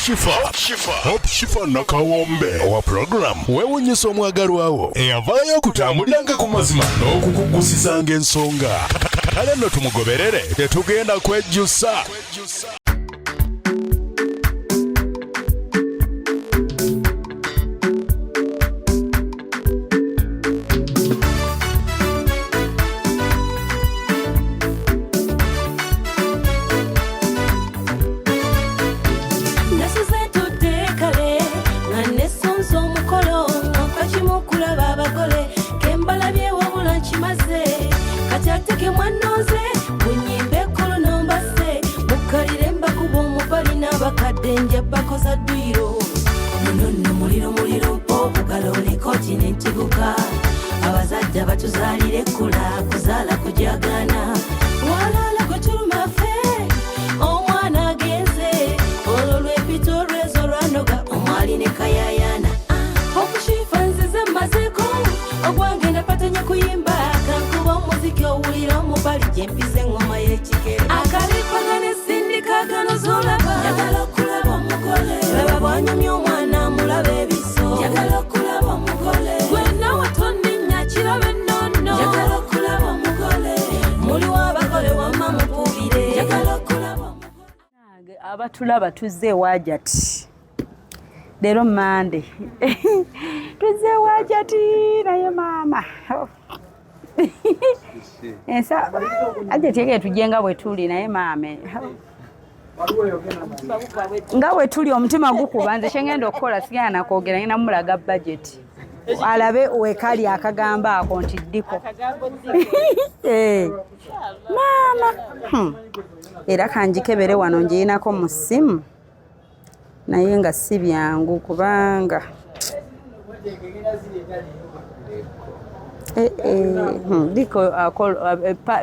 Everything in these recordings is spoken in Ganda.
Hope Shifa Nakawombe owa program weewunyisa omwagalwawo eyavaayo okutambuliranga ku mazima n'okukugusizanga ensonga. Kale nno tumugoberere, tetugenda kwejjusa. Nasize ntudde kale nga nesunze omukolo, nga nfa kimu kulaba abagole kembalabye, wabula nkimaze. Kati ate ke mwannonze munyimbe ekkolo nombase mukkalire, mbakuba omubali n'abakadde nja bakoza dduyiro. Luno nno muliro muliro, mpa obugalo oliko kino entiguka. Abazadde abatuzaalira ekkula kuzaala kujagana walala gwe tuluma ffe. Omwana agenze olwo lwempita olwezo lwanoga omwali ne kayayana. Okushifa nzize mmazeeko ogwange, napatanya kuyimba, kankuba omuziki owulira omubali gyempiza eŋŋoma y'ekikere akalipagana esindikagano zolaba. Njagala okulaba omugole, laba bwanyumya omwana, mulaba ebiso. Njagala okulaba omugole gwe nawe tonninnya kirabe nnono. Njagala okulaba omugole, muliwo abagole, wamma mukubire. Njagala okulaba omugole. Nange abatulaba, tuzze ewa Hajati leero Mande, tuzze ewa Hajati naye maama. Oh. Ensa Hajati ege tujje nga bwe tuli, naye maama, nga bwe tuli omutima gukuba. Nze kyengenda okukola sigenda nakwogera, ngenda mulaga budget alabe wekali akagambo ako nti ddiko. Eh. Maama. Era kanjikebere wano, ngiyinako mu ssimu, naye nga si byangu kubanga Eh, eh, diko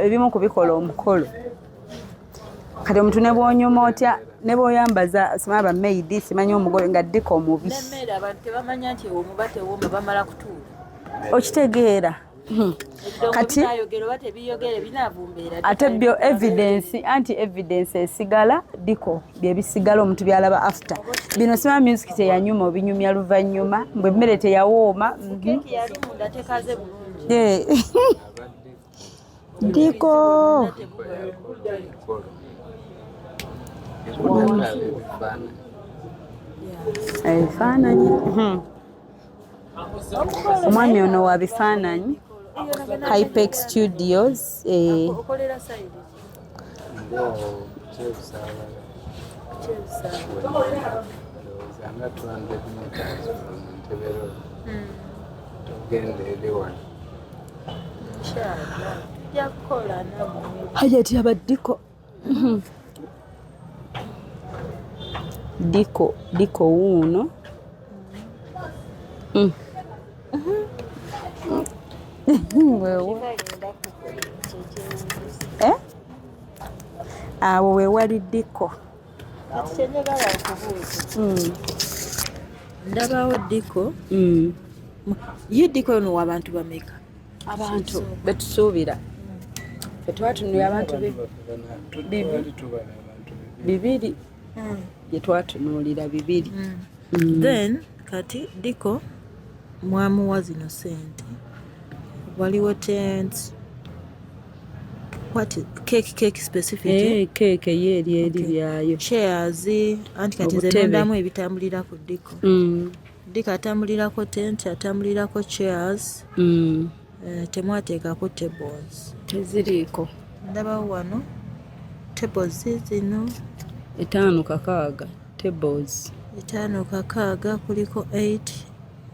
ebimu ku bikola omukolo. Kati omuntu ne bw'onyuma otya, ne bw'oyambaza simanyi ba maid, simanyi omugole, nga diko mubi. N'emmere abantu tebamanya nti omuba tewooma, bamala kutuula. Okitegeera. Ebidongo binayogera oba tebiyogere, binavumbeera. Ate byo evidence, anti evidence esigala diko byebisigala omuntu byalaba after. Bino simanyi music teyanyuma, obinyumya luvannyuma, mbwe emmere teyawooma. Keeki yali munda tekaze bulungi. Eh. Diko. Ebifaananyi. Omwami ono wa bifaananyi, Hypex Studios, eh. Okolera side? Kyebusabala. Kyebusabala. Ndowooza nga 200 meters from Entebbe Road. Togenda eri wano. Inshallah tujja kukola nammwe. Hajati abaddiko diko diko wuuno. Weewo. Eh? Awo wewali diko. Kati kyenjagala okubuuza, ndabawo diko. Ye diko ono w'abantu bameka? Abantu betusuubira fetwatunuye abantu Twali tubala abantu 200. 200 gyetwatunuulira, 200. Then kati diko mwamuwa zino sente, waliwo tent, what cake, cake specific, eh? Eh, keeke ye eri eri byayo. Chairs, anti kati nze Obutebe. nondamu ebitambulira ku diko. Diko atambulirako tent, atambulirako chairs. Eh, temwateekako tables? Teziriiko. Ndabawo wano tables zino. 5 6 tables. 5 6, kuliko 8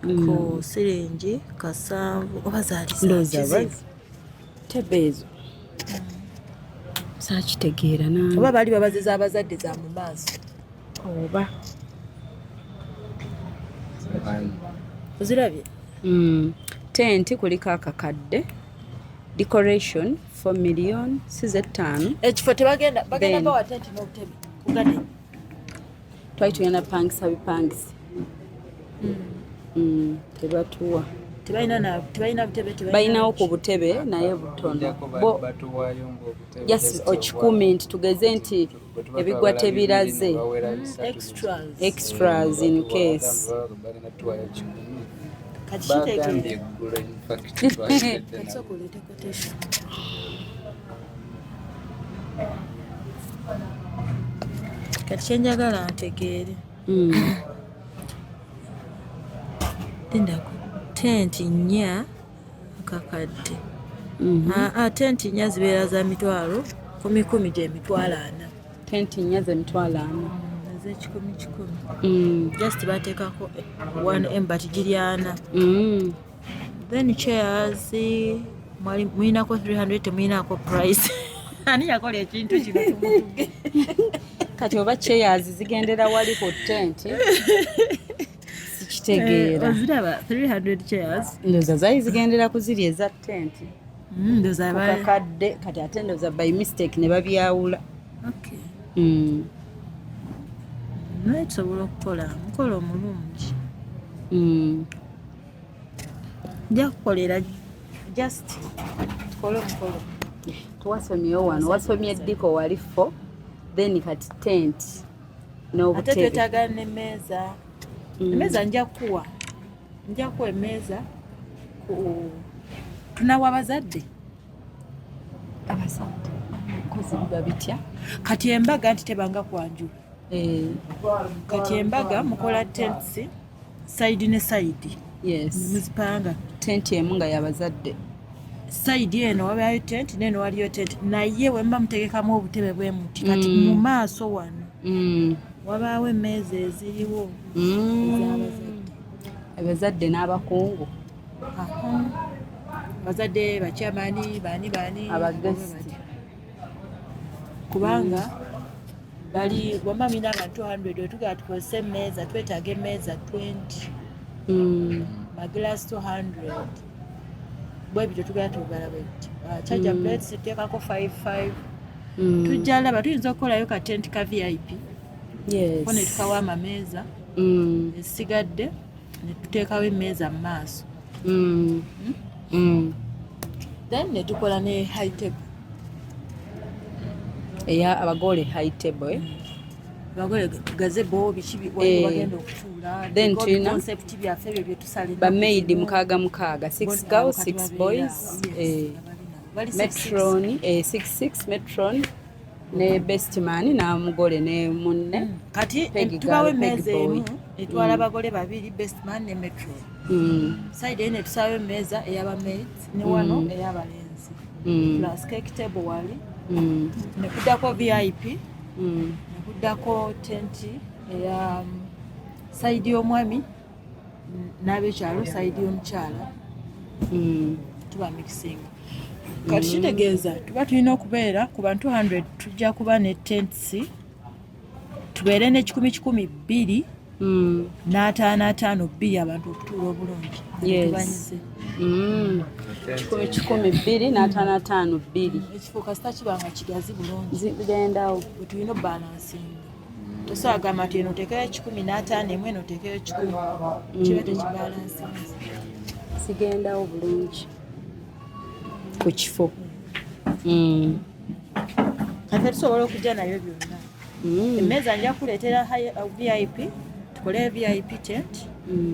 ku siringi 7 oba zaali Ndowooza zakizibu. Table ezo saakitegeera nange. Oba baali babaziza abazadde za mu maaso. Oba. Ozirabye? Tenti kuliko akakadde, decoration 4 million, size 5. Ekifo tebagenda bagenda Then. bawa tenti n'obutebe ku garden. Twali tugenda pangisa bipangisi. Tebatuwa. Tebalina butebe. Balinawo ku butebe naye butono. Just okikumi nti tugeze nti ebigwa tebiraze. Extras in case. Kati kitegeera kasooka oleete quotation. Kati kyenjagala ntegeere, lindako, tenti nnya akakadde. Aa, tenti nnya zibeera za mitwalo kumi kumi, gye 400,000. Tenti nnya ze 400,000. Ez'ekikumi kikumi. Just bateekako 1M, but giri ana. Then chairs mulinako 300, temulinako price. Ani yakola ekintu kino? Tumutuge. Kati oba chairs zigendera wali ku tent, sikitegeera. Oziraba 300 chairs. Ndowooza zaali zigendera ku ziri eza tent. Ndowooza Kukakadde kati ate ndowooza by mistake ne babyawula. Okay. Naye tusobola okukola mukolo omulungi. Nja kukolera, just tukole omukolo. Tuwasomyewo wano, wasomye eddiko wali fo, then kati tent Ate n'obutebe. Twetaaga n'emmeeza. Emmeeza nja kuwa emmeeza ku tunawa abazadde. Abazadde kozi biba bitya? Kati embaga nti tebanga kwanjula. Kati embaga mukola tents side ne side. Muzipanga. Tenti emu nga yabazadde. Side eno wabayo tent, neno waliyo tent, naye wemba mutegekamu obutebe bwe muti kati mu maaso wano wabaawo emmeeza eziriwo ez'abazadde. Abazadde n'abakungu. Aha. Abazadde, bakyamani, bani bani. Abagesiti. Kubanga bali wamba mina abantu 200, wetugala tukozese emmeeza, twetaaga emmeeza 20, maglass 200, bwe bityo tugala tubala bwe biti. Charger plates tuteekako 55. Tujja laba tuyinza okukolayo ka tent ka VIP ko ne tukawa amameeza esigadde ne tuteekawo emmeeza mu maaso. Then ne tukola ne high table. Eya abagole, high table, eh? Abagole, gazebo, biki bagenda okutuula. Then Decor concept byaffe ebyo byetusala. Bamaid mukaaga mukaaga, six girls, six boys, eh, matron, eh, six six, matron ne best man n'amugole ne munne. Kati Peg tubawo girl, peg emmeeza boy. emu etwala abagole babiri, best man ne matron. Side eno etusaawo emmeeza ey'abamaids ne wano ey'abalenzi, plus cake table wali. Nekuddako VIP. Nekuddako tenti eya side y'omwami n'abekyalo, side y'omukyala. Tuba mixing. Kati kitegeeza tuba tulina okubeera ku bantu 100, tujja kuba ne tents, tubeere n'ekikumi kikumi bbiri n'ataano ataano bbiri, abantu okutuula obulungi. Tubanyize. Kikumi kikumi bbiri n'ataano ataano bbiri. Ekifo kasita kiba nga kigazi bulungi, Zigendawo. Bwe tulina obalancinga. Tosobola gamba nti eno oteekeyo 150 emu, eno oteekeyo 100, kiba tekibalancinze. Zigendawo bulungi ku kifo. Kati tusobola okujja nayo byonna. Emmeeza nja kuleetera VIP, tukole VIP tent,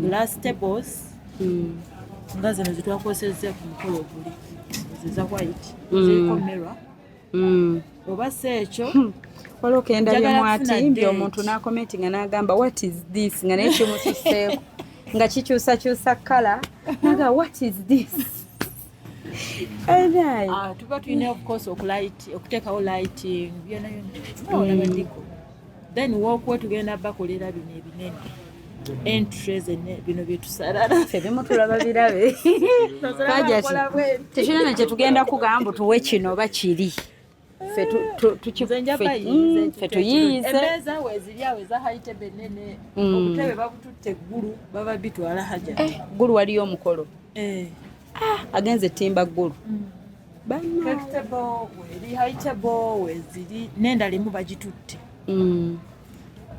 glass tables nga zino zetwakozesezza ku mukolo oguli, ezo eza white ziriko mirror. Oba si ekyo, Waliwo kendabye Njagala kufuna mwatimbye date. Omuntu n'akomenti nga n'agamba, "What is this?" Nga naye kimususeeko nga kikyusakyusa kala, naga, "What is this?" Anaye. Ah, tuba tulina of course okuteekawo lighting, byona byona olaba diko. Then walkway tugenda bakolera bino ebinene, entres bino byetusalala. Ffe bimu tulaba birabe. Hajati, tekirina kyetugenda kugamba tuwe kino oba kiri. Ffe Nze nja bayiiza. Ffe tuyiize. Emmeeza weeziri awo eza high table nene. Obutebe babututte eggulu, baba bitwala haja. Ggulu waliyo omukolo. Eh. Agenze timba ggulu. Banna. Cake table weeri, high table weeziri, n'endala emu bagitutte.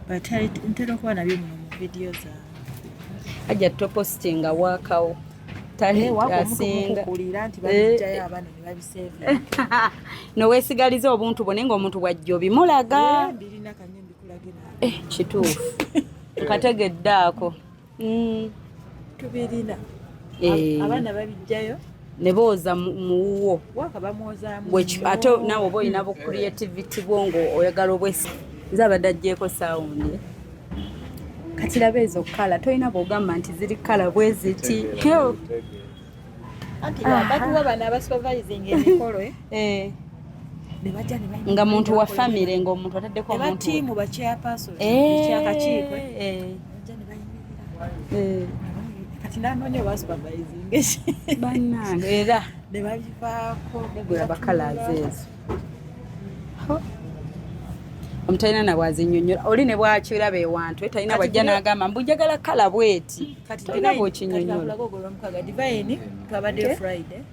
But ntera okuba nabyo muno mu vidiyo zange. Ajja topositinga waakawo. Asinga nti babijjayo abaana ne babisevinga. Noweesigaliza obuntu bwo, naye ng'omuntu bwajja obimulaga. Mbirina kanye mbikulage naawe. Kituufu, nkategedde ako. Tubirina. Abaana babijjayo. Ne booza muwuwo. Waka bamwozaamu. Ate naawe oba olina bu creativity bwo ng'oyagala obwesi. Nze abadde aggyeeko sound. Kati laba ezo colour, tolina bw'ogamba nti ziri colour bwe ziti. Anti batuwa bano abasupervising emikolo, eh? Ne bajja ne bayimba. Nga muntu wa famire, ng'omuntu ataddeko ne omuntu. Batiimu ba chairperson ekyakakiiko, eh? Bajja ne bayimirira. Kati nanoonya oba supervising eki. Bannange, era ne babivaako. Negulaba colours ezo. Omutalina na bwazinyonyola oli ne bwakiraba ewantu, talina bwajja n'agamba mbu njagala colour bweti, Kati tolina bw'okinyonyola. Kati ogwo Divine twabadde Friday,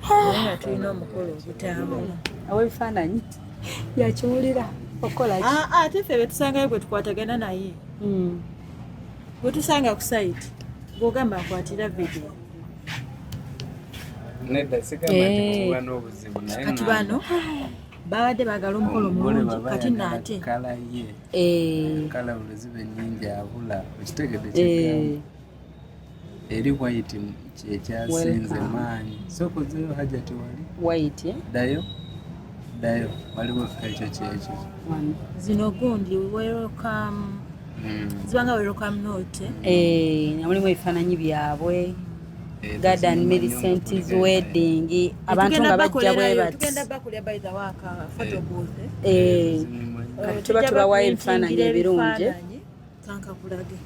naye nga tulina omukolo ogutambula. Awebifaananyi yakiwulira okola ki? Ah, ah, ate ffe betusangayo gwe tukwatagana naye, gwe tusanga ku site, gwogamba nkwatira video. Nedda, sigamba nti kuba n'obuzibu, naye Kati bano babadde baagala omukolo omugole mulungi. baba Kati ayagala naate colour ye. Colour buli ziba ennyingi abula, okitegedde? Kyegamba eri white kyekyasinze Welcome. maanyi. Sooka ozeeyo, Hajati, wali. White, eh? Ddayo, ddayo, waliwo ekyo kyekyo. Wano. Zino gundi welcome, zibanga welcome note. Eh, nga mulimu ebifaananyi byabwe. Garden Millicent's wedding, abantu nga bajja bwe bati. Tugenda bakulya by the work photo booth, eh? Eh, kati tuba Tujja tubawayo ebifaananyi baprintingira ebirungi. Ebifaananyi. Kankakulage.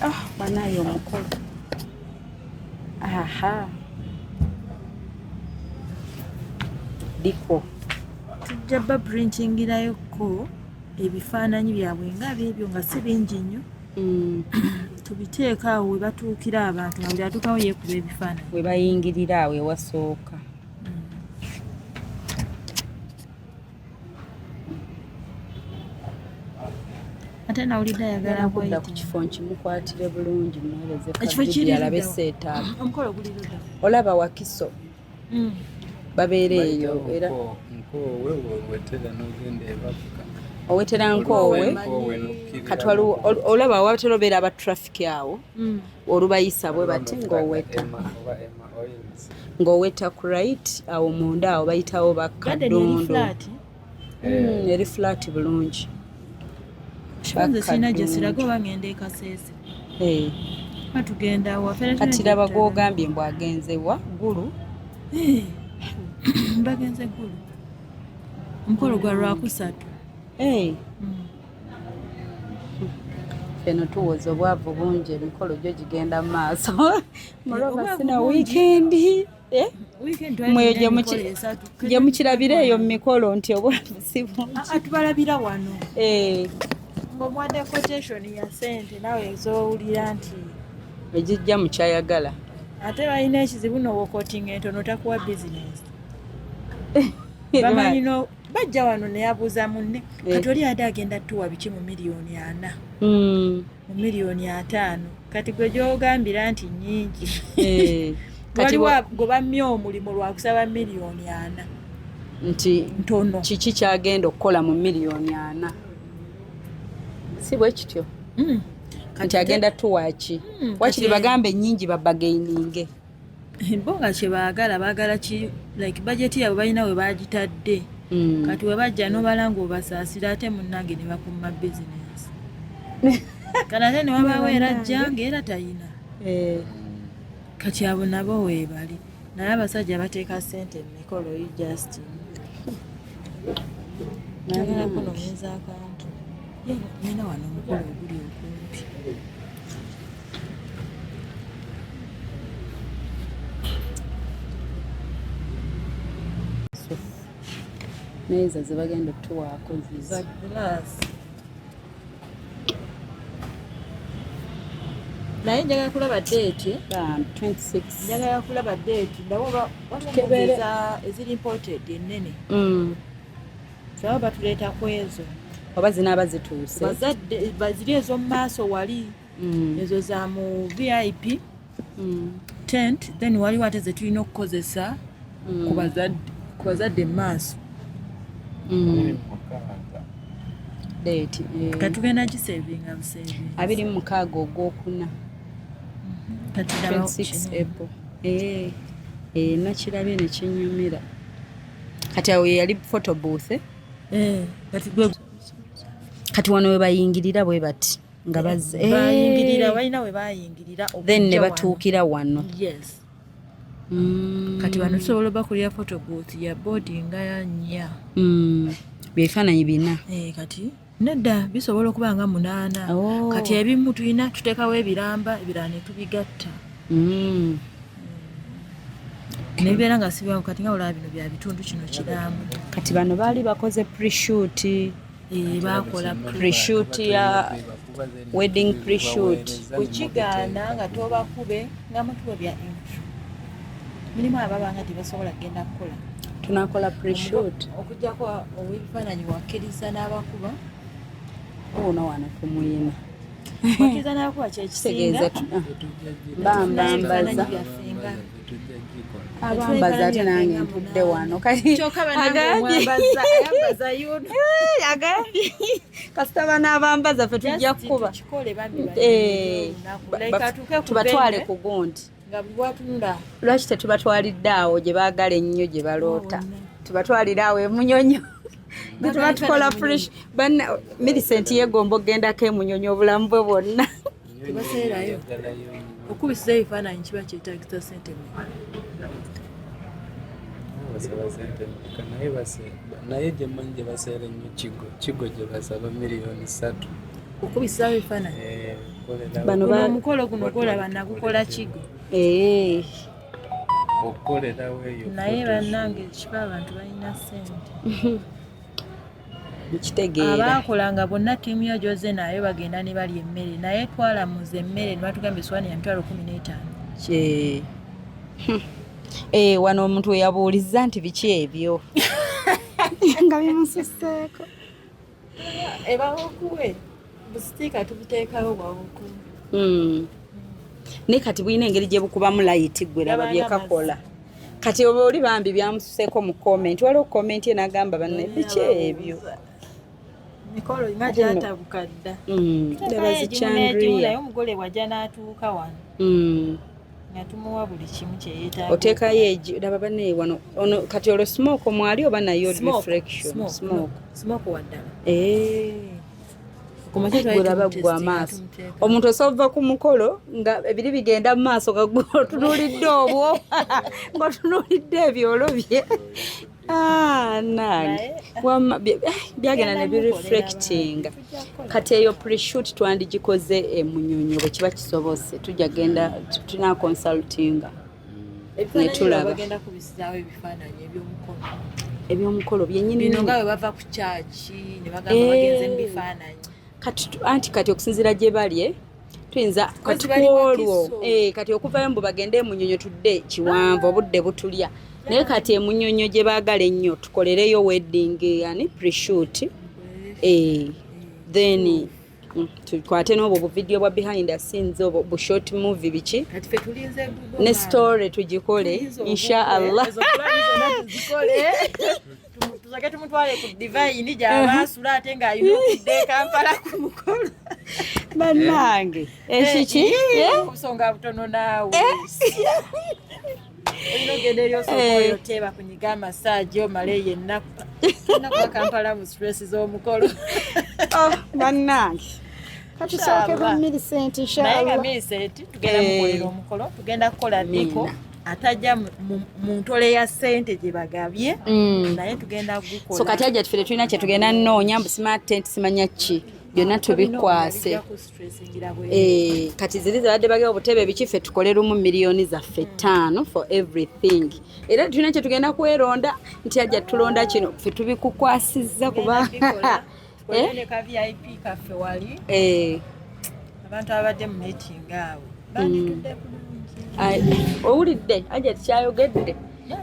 Ah, banaye, omukolo, aha, diko. Tujja baprintingirayoko ebifaananyi byabwe nga byebyo, nga si bingi nnyo. Tubiteeka awo we batuukira, abantu nga buli atuukawo yeekuba ebifaananyi. We bayingirira awo ewasooka. Ate nawulidde ayagala Agenda kudda ku white. kifo nkimukwatire bulungi, muweereze Ekifo kiri kavidiyo alabe ludda wa? setup. Omukolo guli ludda? Olaba Wakiso, babeera eyo era. Nkoowe wewetera n'ogenda ebafuka. Owetera Nkoowe. Nkoowe n'okkirira. Kati waliwo olaba watera obeera aba traffic awo, olubayisa bwe bati ng'oweta Oba Emma Oils. Ng'oweta ku right awo munda awo bayitawo Garden eri Bakadundu. flat. Eri flat bulungi. Nze sirina gye siraga, Bakadundu. oba ngenda e Kasese. Eh, Oba tugenda waffe. Kati raba gwogambye mbu agenze wa Ggulu. Bagenze Ggulu, omukolo gwa Lwakusatu. Eh, feno tuwoza obwavu bungi, emikolo gyo gigenda mu maaso mulova. Obwavu Sina bungi. Wiikendi, eh? Weekend Mwe twalina emikolo esatu. Gye mukirabira eyo mu mikolo nti obwavu si bungi. Ah, ah, tubalabira wano. Eh, Ng'omuwadde quotation ya ssente, naawe ez'owulira nti egijja mu kyayagala. Ate balina ekizibu, n'owokotinga entono takuwa bizinesi. Bamanyi no bajja wano neyabuuza munne, kati oli ate agenda tuwa biki mu 4 miliyoni, mu 50 miliyoni? Kati gwe gyogambira nti nnyingi. Eh, kati Waliwo gwe bammye omulimu lwakusaba 4 miliyoni. Nti Ntono. Kiki kyagenda okukola mu 4 miliyoni? Si bwe kityo? Nti agenda tuwaki? Wakiri bagambe ennyingi babagaininge. Bo nga kyebaagala, baagala ki? Like budget yaabwe balina we bagitadde. Kati we bajja nobala nga obasaasira, ate munnange ne bakumma bizinesi. Kati ate ne wabaawo era ajja nga era tayina. Kati abo nabo weebali, naye abasajja bateeka ssente mu mikolo. You just njagala kunoonyeza akantu. Ye, nina wano omukolo oguli okumpi. Meeza ze bagenda otuwaako zizo. Za glass, naye njagala kulaba date. 26. Njagala kulaba date, ndaba Tukebere. oba eziri imported ennene. Kyaba batuleeta ku ezo. Oba zinaaba zituuse. Bazadde baziri ez'omu maaso wali. Ezo za mu VIP. Tent, then waliwo ate ze tulina okukozesa ku bazadde mu maaso. Date, eh. Kati tugenda gisavinga busavinga. 26 ogwokuna. Kati laba 26 kino. April. Eh, nakirabye ne kinyumira. Kati awo ye yali photo booth, eh? Eh, kati gwe Kati wano we bayingirira bwe bati nga bazze. Bayingirira, balina we bayingirira Then ne okujja wano. batuukira wano. Yes. Kati bano tusobola obakulira photo booth ya board nga ya nnya. Byebifaananyi bina. Eh, kati nedda, bisobola okuba nga munaana. Oh. Kati ebimu tulina tuteekawo ebiramba, ebirala ne tubigatta nebibeera nga sibiwangu. Kati nga olaba bino bya bitundu, kino kiramba. Kati bano baali bakoze pre-shoot. Eh, bakola Pre-shoot ya wedding pre-shoot. Bwekigaana nga tobakube nga mutuwe bya intro, mulimu ababa nga tebasobola kugenda kukola. Tunakola pre-shoot. Okujjako ow'ebifaananyi wakkiriza n'abakuba. Ono wano tumuyina. Wakkiriza n'abakuba, kyekisinga. Kitegeeza bambambaza. Byaffe nga Abambaza, ate nange ntudde wano kati. Kyokka bannange, Agambye- omwambaza ayambaza yuno. Eh, agambye kasita banaabambaza ffe tujja kukuba. Tukikole bambi. Eh, Like atuuke ku tubatwale venue, ku gundi. Nga buli watunula. Lwaki tetubatwalidde awo gye baagala ennyo, gye baloota? Tubatwalire awo emunyonyo ne tuba tukola fresh. Banna Millicent yeegomba okugendako emunyonyo obulamu bwe bwonna. Tebaseerayo. Okubisiza ebifaananyi kiba kyetagisa sente mmeka? Basaba sente mmeka? Naye naye gye mmanyi gye baseera ennyo, Kigo gye basaba miliyoni 3. Okubisizawo ebifaananyi? Eh, okukolerawo- Bano Guno omukolo guno gwolaba nagukola Kigo. Eh, okukolerawo eyo Naye photoshoot. bannange, kiba abantu balina sente. Nkitegeera. Abaakolanga bonna ttiimu ya Jose nayo bagenda ne balya emmere, naye twalamuza emmere ne batugamba essowaani ya 15,000. Eh, wano omuntu we yabuulizza nti biki ebyo nga bimususeeko. Ebawokuwe busitiika tubuteekawo bwawokuwe. Naye kati bulina engeri gye bukubamu light, gwe laba Gabanga byekakola. Kati oba oli bambi byamususeeko mu comment, waliwo comment ye n'agamba, "Banne, biki ebyo?" Mikolo nga Ate nno- gyatabuka dda. Laba Teekayo egimu n'egimu, zichandria. Naye omugole bw'ajja n'atuuka wano nga tumuwa buli kimu kye yeetaaga. Oteekayo egi, laba banne wano ono. Kati olwo smoke mwali oba nayo reflection smoke? Smoke waddala. Eh. Ku makya twali Gwe laba gwe tumutestinga, amaaso. tumuteeka. Omuntu osobola ku mukolo nga ebiri bigenda mu maaso, nga gwe otunuulidde obwo, ng'otunuulidde ebyolo bye. Ah, nange Naye- Wamma, byagenda ne Tugenda mukolera. bireflectinga. Abantu, tujja kukola. Kati eyo pre-shoot twandigikoze emunyonyo bwe kiba kisobose. Tujja genda tuna consultinga Ebifaananyi ne tulaba. bwe bagenda kubisizaawo ebifaananyi eby'omukono. Ebyomukolo byennyini. Bino nga bwe bava ku kyaki ne bagamba Eh. bagenze mu bifaananyi. Kati anti kati okusinziira gye bali, eh, tuyinza kati bali kwolwo Wakiso. eh, kati okuvayo mbu bagende emunyonyo tudde kiwanvu, obudde butulya. Naye kati emunyonyo gye baagala ennyo tukolereyo wedding ani pre-shoot, eh, then tukwate n'obwo buvidiyo bwa behind the scenes, obwo bu short movie biki. Kati ffe tulinze Google Ne Map. story tugikole. Tulinze Insha obukwe, Allah. ezo plani zonna tuzikole. Tusooke tumutwale ku Divine gy'abaasula, ate ng'alina okudda e Kampala ku mukolo. Bannange, ekiki, eh? Obusonga butono naawe. Olina ogenda eri osooka Eh. oyoteeba kunyiga amasaagi omale eyo ennaku. Tulina kuba Kampala mu stress z'omukolo. Oh, bannange, katusooke Inshallah. ba Millicent. Naye nga Inshallah. Millicent tugenda Eh. mukolera omukolo, tugenda kukola diko Amiina. atajja mu ntole ya ssente gye bagabye, naye tugenda gukola. So kati ajja tufere tulina kyetugenda nnoonya mbu smart tent simanya ki, byonna tubikwase. Bijja kustressingira bwereere. Eh, kati ziri zibadde bagera obutebe biki, ffe tukole lumu miliyoni zaffe 5 for everything. Era tulina kyetugenda kweronda nti ajja tulonda kino, ffe tubikukwasizza kuba Tugenda bikola. Tukole Eh? ne ka VIP kaffe wali. Eh, Abantu abadde mu meeting abo banditudde bulungi. Ai, owulidde ajja tikyayogedde,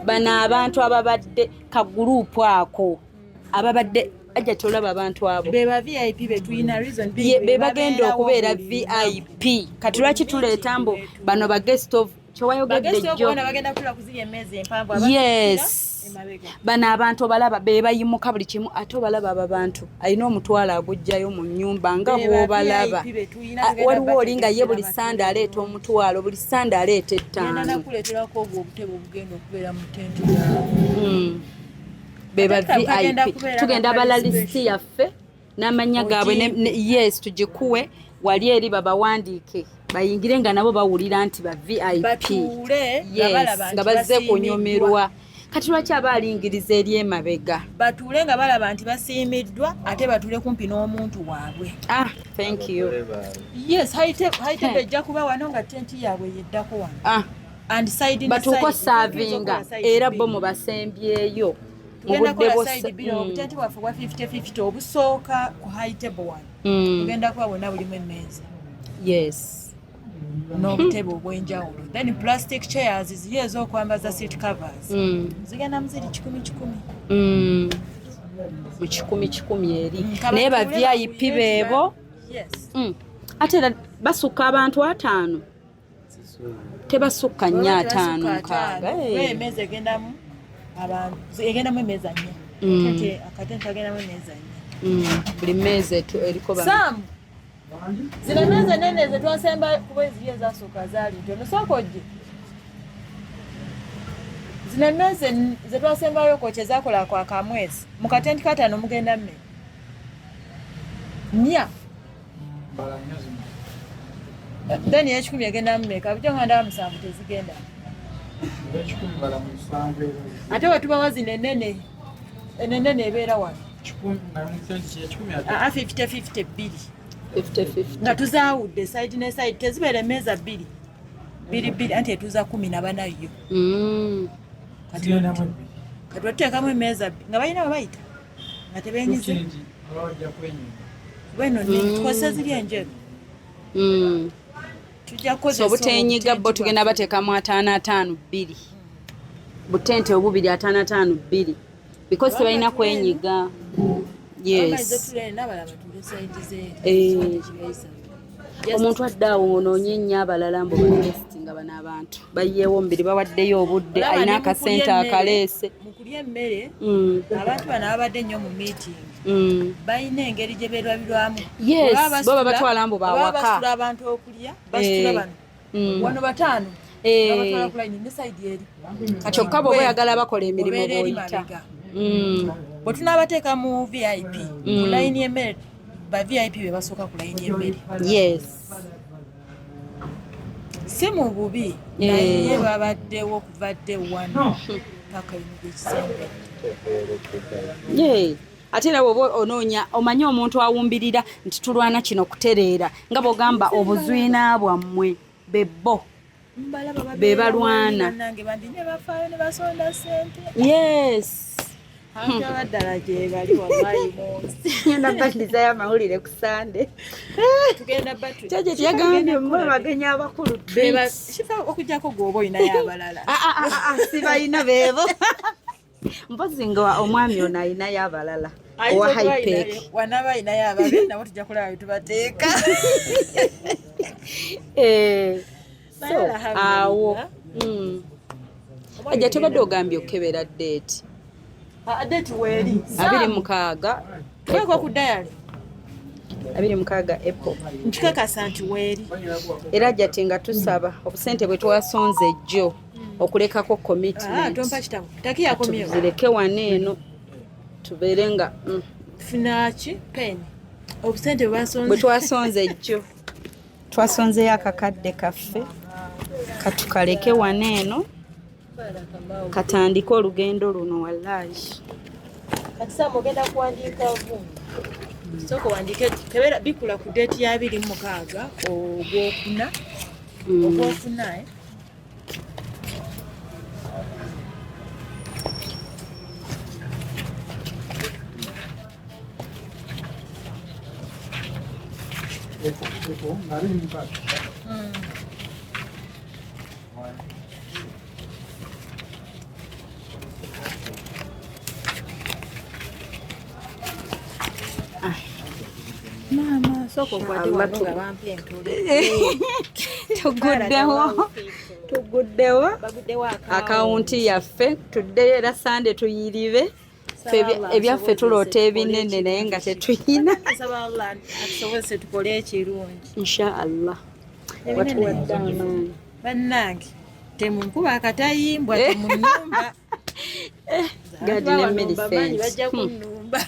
bano abantu ababadde kaguruupu ako ababadde Ajja tolaba abantu abo be ba VIP be tulina, reason being be bagenda babeerawo okubeera buli VIP. Kati lwaki tuleeta mbu bano ba guest of kyewayogedde Bagesi jjo? okuona bagenda kutula kuzirya emmeeza empanvu, abasitula emabega. Bano abantu obalaba be bayimuka buli kimu, ate obalaba abo abantu alina omutwalo agugjayo mu nnyumba nga Be ba bw'obalaba. VIP be tulina, Ah, tugenda waliwo oli nga ye buli bategeera. sande aleeta omutwalo, buli sande aleeta Genda 5. nakuleeterako ogwo obutebe obugenda okubeera mu tenti yaabwe. Be ba Ate kagenda VIP. kubeera Tugenda nga bala kali lisiti special. yaffe n'amannya gaabwe yes, tugikuwe wali eri babawandiike bayingire nga nabo bawulira nti ba VIP. Batuule nga Yes, balaba nti nga bazze basiimiddwa. kunyumirwa. Kati lwaki aba alingiriza eri emabega? Batuule nga balaba nti basiimiddwa, ate batuule kumpi n'omuntu waabwe. Ah, thank you. Yes, high table ejja kuba wano nga tenti yaabwe yeddako wano. Ah, And side ne batuuko side, saavinga tukola side era bo bbiri. mubasembyeyo mu Tugenda budde kukola bwo. side bbiri, obutenti bwaffe bwa 50-50 obusooka ku high table wano. Tugenda kuba bwonna bulimu emmeeza n'obutebe obw'enjawulo, then plastic chairs ziri ez'okwambaza seat covers zigenda mu ziri kikumi kikumi. Mu kikumi kikumi eri. Mm, Naye ba kabatuule VIP beebo. Yes. Ate era basukka abantu 50, tebasukka nnya, 50, 60. Kuba emmeeza egendamu abantu, egendamu emmeeza nnya. Akatente kagendamu emmeeza nnya. Buli mmeeza eriko Sam, zino emmeeza enene ze twasemba kuba eziri ezasooka zaali ntono, sooka ojje. Zino emmeeza ze twasembayo kwokya ezakola kwa kamwezi, mu katenti kataano mugenda mmeka? Nnya. Then ey'ekikumi egenda mmeka? Bulijjo nga ndaba 7 tezigenda. Ate bwe tubawa zino enene, enene ebeera wano. Aa, 50-50 bbiri. 50-50. Nga tuzaawudde side ne side, tezibeera emmeeza bbiri bbiri bbiri, anti etuuza 14 yo. Kati bwetuteekamu emmeeza nga balina bwe bayita nga tebenyize kuba eno nnene, tukozesa ziri enjeru. Tujja kukozesa So obutenyiga bo obutenti tugenda bwaffe. bateekamu 5 5 2, butente obubiri 5 5 2, because tebalina kwenyiga. Yes. Yes. N'abalala batuule side z'eri. Kibayisa. Omuntu adde awo onoonye ennyo abalala mbu baguest, nga bano abantu bayiyeewo omubiri, bawaddeyo obudde, Olaba alina ne mu kulya akasente akaleese. Mu kulya emmere, abantu bano ababadde ennyo mu meeting balina engeri gye beerabirwamu. Yes, Bwe baba bo babatwala mbu bwe baba bawaka. basitula abantu okulya, basitula bano wano bataano, nga batwala ku line ne side eri. Kyokka bw'oba oyagala bakola emirimu Obeera eri bw'oyita. mabega. Bwe tunaabateeka mu VIP ku layini y'emmere, ba VIP be basooka ku layini y'emmere. Si mu bubi, naye babaddewo okuva dde wano paka eno gyekisembedde. Yeah. Ate era bw'oba onoonya omanyi omuntu awumbirira nti tulwana kino kutereera, nga bw'ogamba obuzwina bwammwe bebbo Mbalaba be balwana. Bannange bambi ne bafaayo ne basonda ssente. Abantu abaddala gye bali wallahi mu nsi. Ngenda batirizayo amawulire ku Sande. Tugenda batu Kyekyo kyeyagambye mmwe bagenyi abakulu, treats. Kifa okuggyako gw'oba olinayo abalala. Ah, ah, ah, ah, sibalina beebo. Mpozi nga omwami ono alinayo abalala owa Ayinza okuba HiPEC. Wanaaba alinayo ababe, nabo tujja kulaba bye tubateeka. So Naye alhamdulillah. awo Ajja tobadde ogambye okukebera date. Ah, date weeri. 26. Weeko ku diary. 26 April. Nkikakasa nti weeri. Era jati nga tusaba obusente bwe twasonze ejjo okulekako Ah, commitment tompa kitabo. Taki yakomyewo. tuzireke wano eno tubeere nga Funa ki? Pen. Obusente bwe basonze. Bwe twasonze ejjo twasonzeyo akakadde kaffe, katukaleke wano eno katandike olugendo luno wallahi. Kati Sam ogenda kuwandiika gundi. Sooka owandiike kebera bikula ku date ya 26 ogwokuna. Ogwokuna, eh? Sooka okwate wano nga bampa entule. Tuguddewo, tuguddewo Baguddewo akawunti yaffe, tuddeyo era Sande tuyiribe. Ffe ebyaffe tuloota ebinene naye nga tetuyina. Nsaba Allah atusobozese tukole ekirungi. Insha Allah. Ebinene. Watuwadde amaanyi. Bannange temunkuba akatayimbwa, temunumba. Gadi ne Millicent. Bajja kunnumba.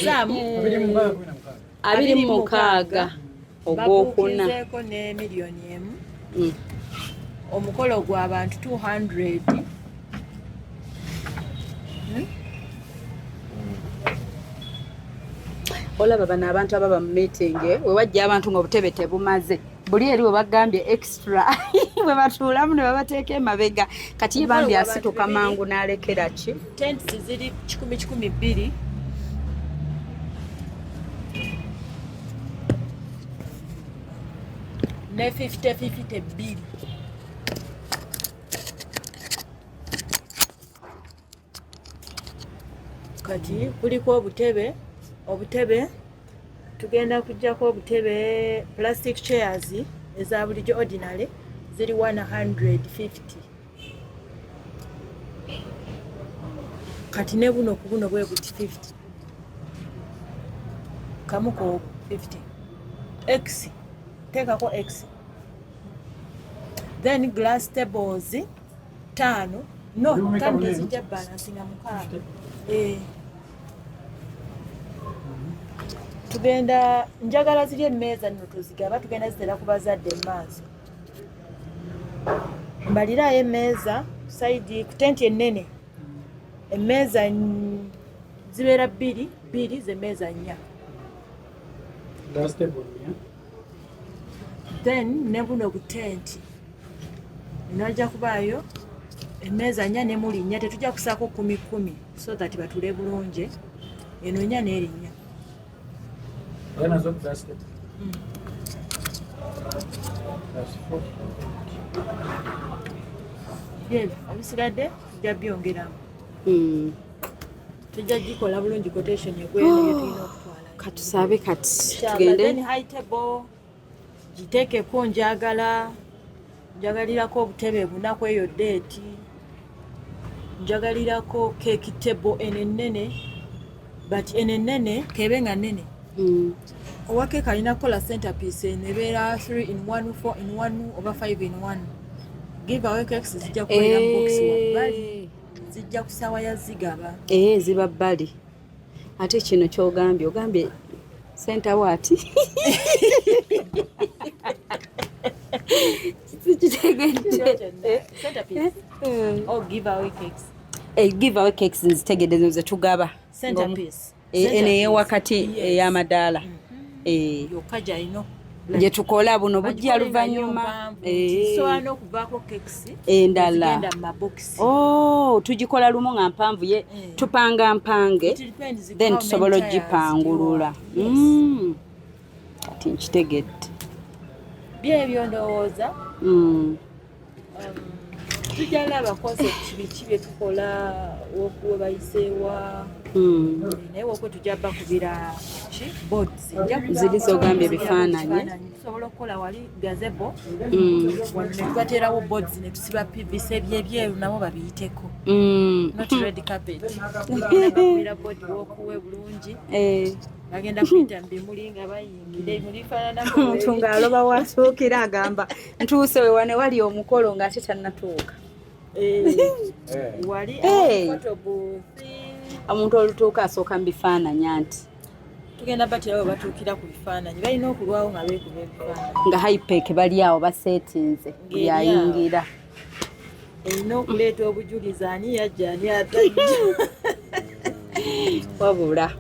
Saamu 26 ogwokuna. Babuukizeeko ne miliyoni 1. Omukolo gw'abantu 200. Olaba bano abantu ababa mu meeting, we wajja abantu nga obutebe tebumaze, buli eri we bagambye extra bwe batuulamu ne babateeka emabega. Kati ye bambi Omukolo gw'abantu asituka bibiri. mangu n'alekera ki. Tents ziri kikumi kikumi bbiri. Ne 50 50 bbiri. Kati kuliko obutebe, obutebe tugenda kujjako obutebe, plastic chairs eza bulijjo ordinary ziri 150. Kati ne buno ku buno bwe buti 50, kamu ko 50 x, teekako x. Then glass tables taano, no, taano tezijja balansinga, mukaaga. Eh. Tugenda njagala ziri emmeeza nno tuzigaba, tugenda zitera ku bazadde mu maaso. Mbalirayo emmeeza side ku tenti ennene, emmeeza zibeera bbiri bbiri, zemmeeza nnya. Glass table, yeah? Then ne buno ku tenti enajja kubaayo emmeeza nnya ne muli nnya, tetujja kusaako kumi kumi so that batule bulungi. Eno nnya n'erinnya. Era nazo glass table. That's four. Byebyo ebisigadde tujja byongeramu. Tujja gikola bulungi quotation egweno gyetulina okutwala. Katusabe kati. Inshallah. Tugende. Then high table giteekeko, njagala njagalirako obutebe buna ku eyo date, njagalirako cake table eno ennene, but eno ennene kebe nga nnene. Owa keeka alina kukola centerpiece eno ebeera 3 in 1, 4 in 1 oba 5 in 1. Give away cakes zijja kubeera mu box wabbali, zijja ku ssaawa ya zigaba. Ee, ziba bbali. Ate kino kyogambye, ogambye center waati, sikitegedde. Centerpiece or give away cakes. Give away cakes nzitegedde, zino zetugaba. Centerpiece. Eno eyewakati. Yes. Ey'amadaala. Yokka gyalina. Gye tukola buno bujja luvannyuma. Kisobola n'okuvaako cakes Endala. ezigenda mu mabokisi. Oh, tugikola lumu nga mpanvu ye. Tupanga mpange. It depends Then how tusobola many tiers ogipangulula. you want. Yes. Kati nkitegedde. Byebyo ndowooza. Tujja laba concept biki bye tukola, wokuwe bayiseewa. Naye wokwe tujja bakubira ki boards. Nja kugamba Ziri z'ogambye ziri ebifaananyi. ebifaananyi. Tusobola okukola wali gazebo wano ne tubateerawo boards ne tusiba PVC ebyebyeru nabo babiyiteko. Not red carpet. Tugenda bakubira board wokuwe bulungi. Bagenda kuyita mu bimuli nga bayingira ebimuli bifaananako. Omuntu ng'aloba watuukira, agamba ntuuse we wane wali omukolo ng'ate tannatuuka. Wali photo booth. Omuntu olutuuka asooka mu bifaananyi anti. Tugenda baterawo batuukira ku bifaananyi, balina okulwawo nga beekuba ebifaananyi. Nga hypek bali awo baseetinze buli Ng'eri awo. ayingira. Erina okuleeta obujulizi ani yajja ani atajja. Wabula.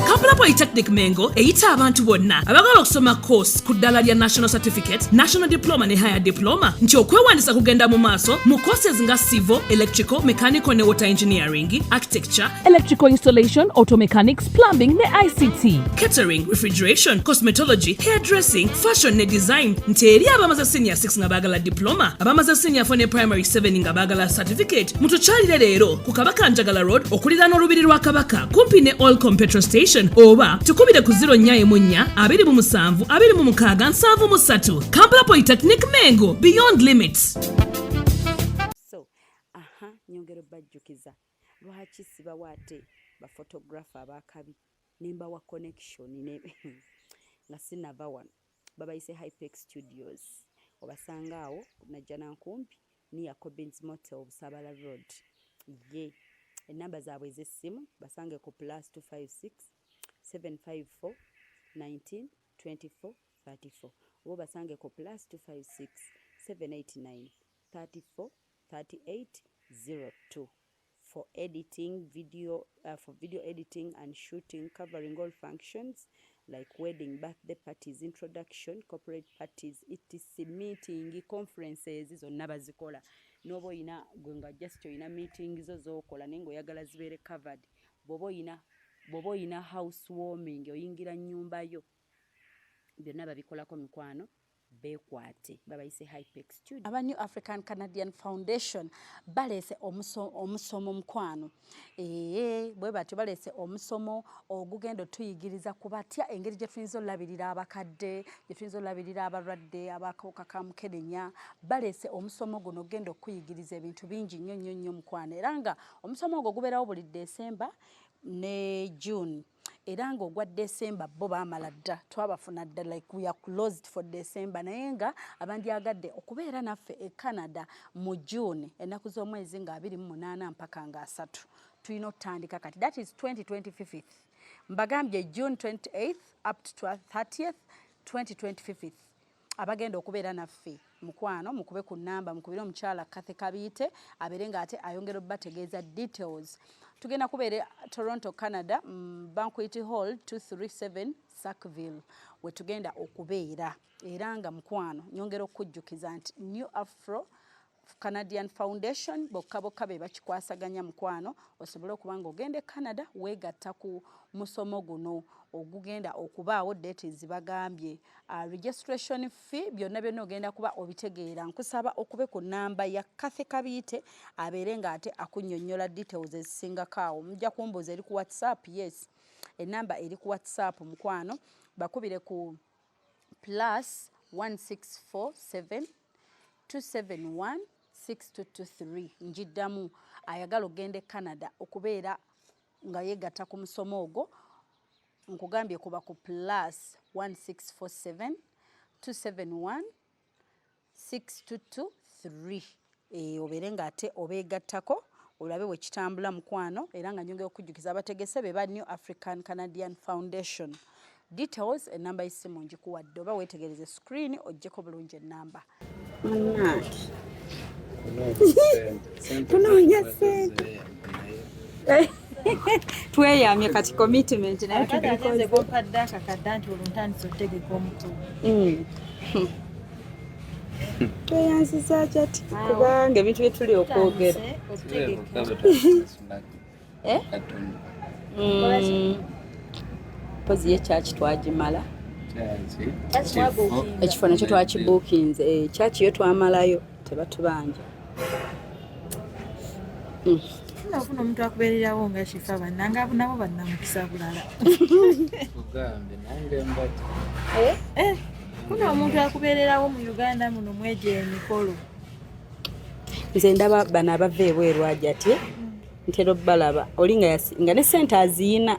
Kampala. Polytechnic Mengo eyita abantu bonna abagala okusoma course ku ddala lya National Certificate, National Diploma ne Higher Diploma nti okwewandiisa kugenda mu maaso mu courses nga civil, electrical, mechanical ne water engineering, architecture, electrical installation, auto mechanics, plumbing ne ICT, catering, refrigeration, cosmetology, hairdressing, fashion ne design nti eri abamaze senior 6 nga baagala diploma, abamaze senior 4 ne primary 7 nga baagala certificate. Mutukyalire leero ku Kabaka Njagala Road okuliraana olubiri lwa Kabaka kumpi ne Oilcom petrol station oba tukubire ku 04 27 26 73. Kampala Polytechnic Mengo, beyond limits. So aha, nyongera obajjukiza lwaki sibawa ate baphotographer abakabi nembawa connection ne nga sinava wano. Babayise Hypex Studios, obasanga awo Najjanankumbi near Cobins Motel, Busabala Road. Ye enamba zaabwe ez'essimu basange ku +256 754 19 24 34 oba basange ku +256 789 34 38 02 for editing video, for video editing and shooting, covering all functions like wedding, birthday parties, introduction, corporate parties, etc, meeting, conferences zonna bazikola. N'oba oyina gwe nga just oyina meeting zo z'okola naye ng'oyagala zibeere covered, bw'oba oyina house warming, oyingira nnyumba yo, byonna babikolako. Mikwano, beekwate, babayise Hypex Studio. Aba New African Canadian Foundation baleese omusomo, mukwano. Ee, bwe batyo baleese omusomo ogugenda otuyigiriza ku batya engeri gye tuyinza olabirira abakadde, gye tuyinza olabirira abalwadde abakawuka ka mukenenya. Baleese omusomo guno ogenda okuyigiriza ebintu bingi nnyo nnyo nnyo, mukwano. Era nga omusomo ogwo gubeerawo buli Desemba ne June, era ng'ogwa December bo baamala dda, twabafuna dda, like we are closed for December. Naye nga abandyagadde okubeera naffe e Canada mu June, ennaku z'omwezi nga 28 mpaka nga 30, tulina okutandika kati, that is 2025. Mbagambye June 28th up to 30th 2025. Abagenda okubeera naffe, mukwano, mukube ku namba, mukubire omukyala Kathe Kabiite abeere ng'ate ayongera obbategeeza details. Tugenda kubeera Toronto, Canada, Banquet Hall, 237 Sackville, we tugenda okubeera. Era nga mukwano, nyongera okujjukiza nti New Afro Canadian Foundation bokka bokka be bakikwasaganya, mukwano, osobole okuba nga ogenda e Canada weegatta ku musomo guno ogugenda okubaawo. Date zibagambye, registration fee, byonna byonna ogenda kuba obitegeera. Nkusaba okube ku namba ya Kathe Kabiite abeere ng'ate akunnyonnyola details ezisingako awo. Mujja kumbuuza, eri ku WhatsApp? Yes, enamba eri ku WhatsApp, mukwano. Bakubire ku +1647 271 6223. Njiddamu, ayagala okugenda e Canada okubeera nga yeegatta ku musomo ogwo, nkugambye kuba ku +1647 271 6223. Obeere ng'ate obeegattako olabe bwe kitambula, mukwano. Era nga nyongera okujjukiza, abategese be ba New African Canadian Foundation. Details, enamba y'essimu ngikuwadde, oba weetegereze screen oggyeko bulungi enamba. Munnange, tunoonya ssente, tweyamye kati commitment naye. Akati ate nze gompadde akakadde nti olwo ntandise otegeka omukulu. Tweyanziza kyati kubanga ebintu bye tuli okwogera. Otegeka. Eh? Mpozi ye kyaki twagimala. Ekifo nakyo twakibuukinze, kyaki yo twamalayo, tebatubanja. Ofuna omuntu akubeererawo nga Kifa, bannanga nabo bannamukisa bulala. Kugambe nange mbati. Eh, funa omuntu akubeererawo mu Uganda muno mwegyo emikolo. Nze ndaba bano abava ebweru ajati ntera obbalaba oli nga nga ne sente aziyina,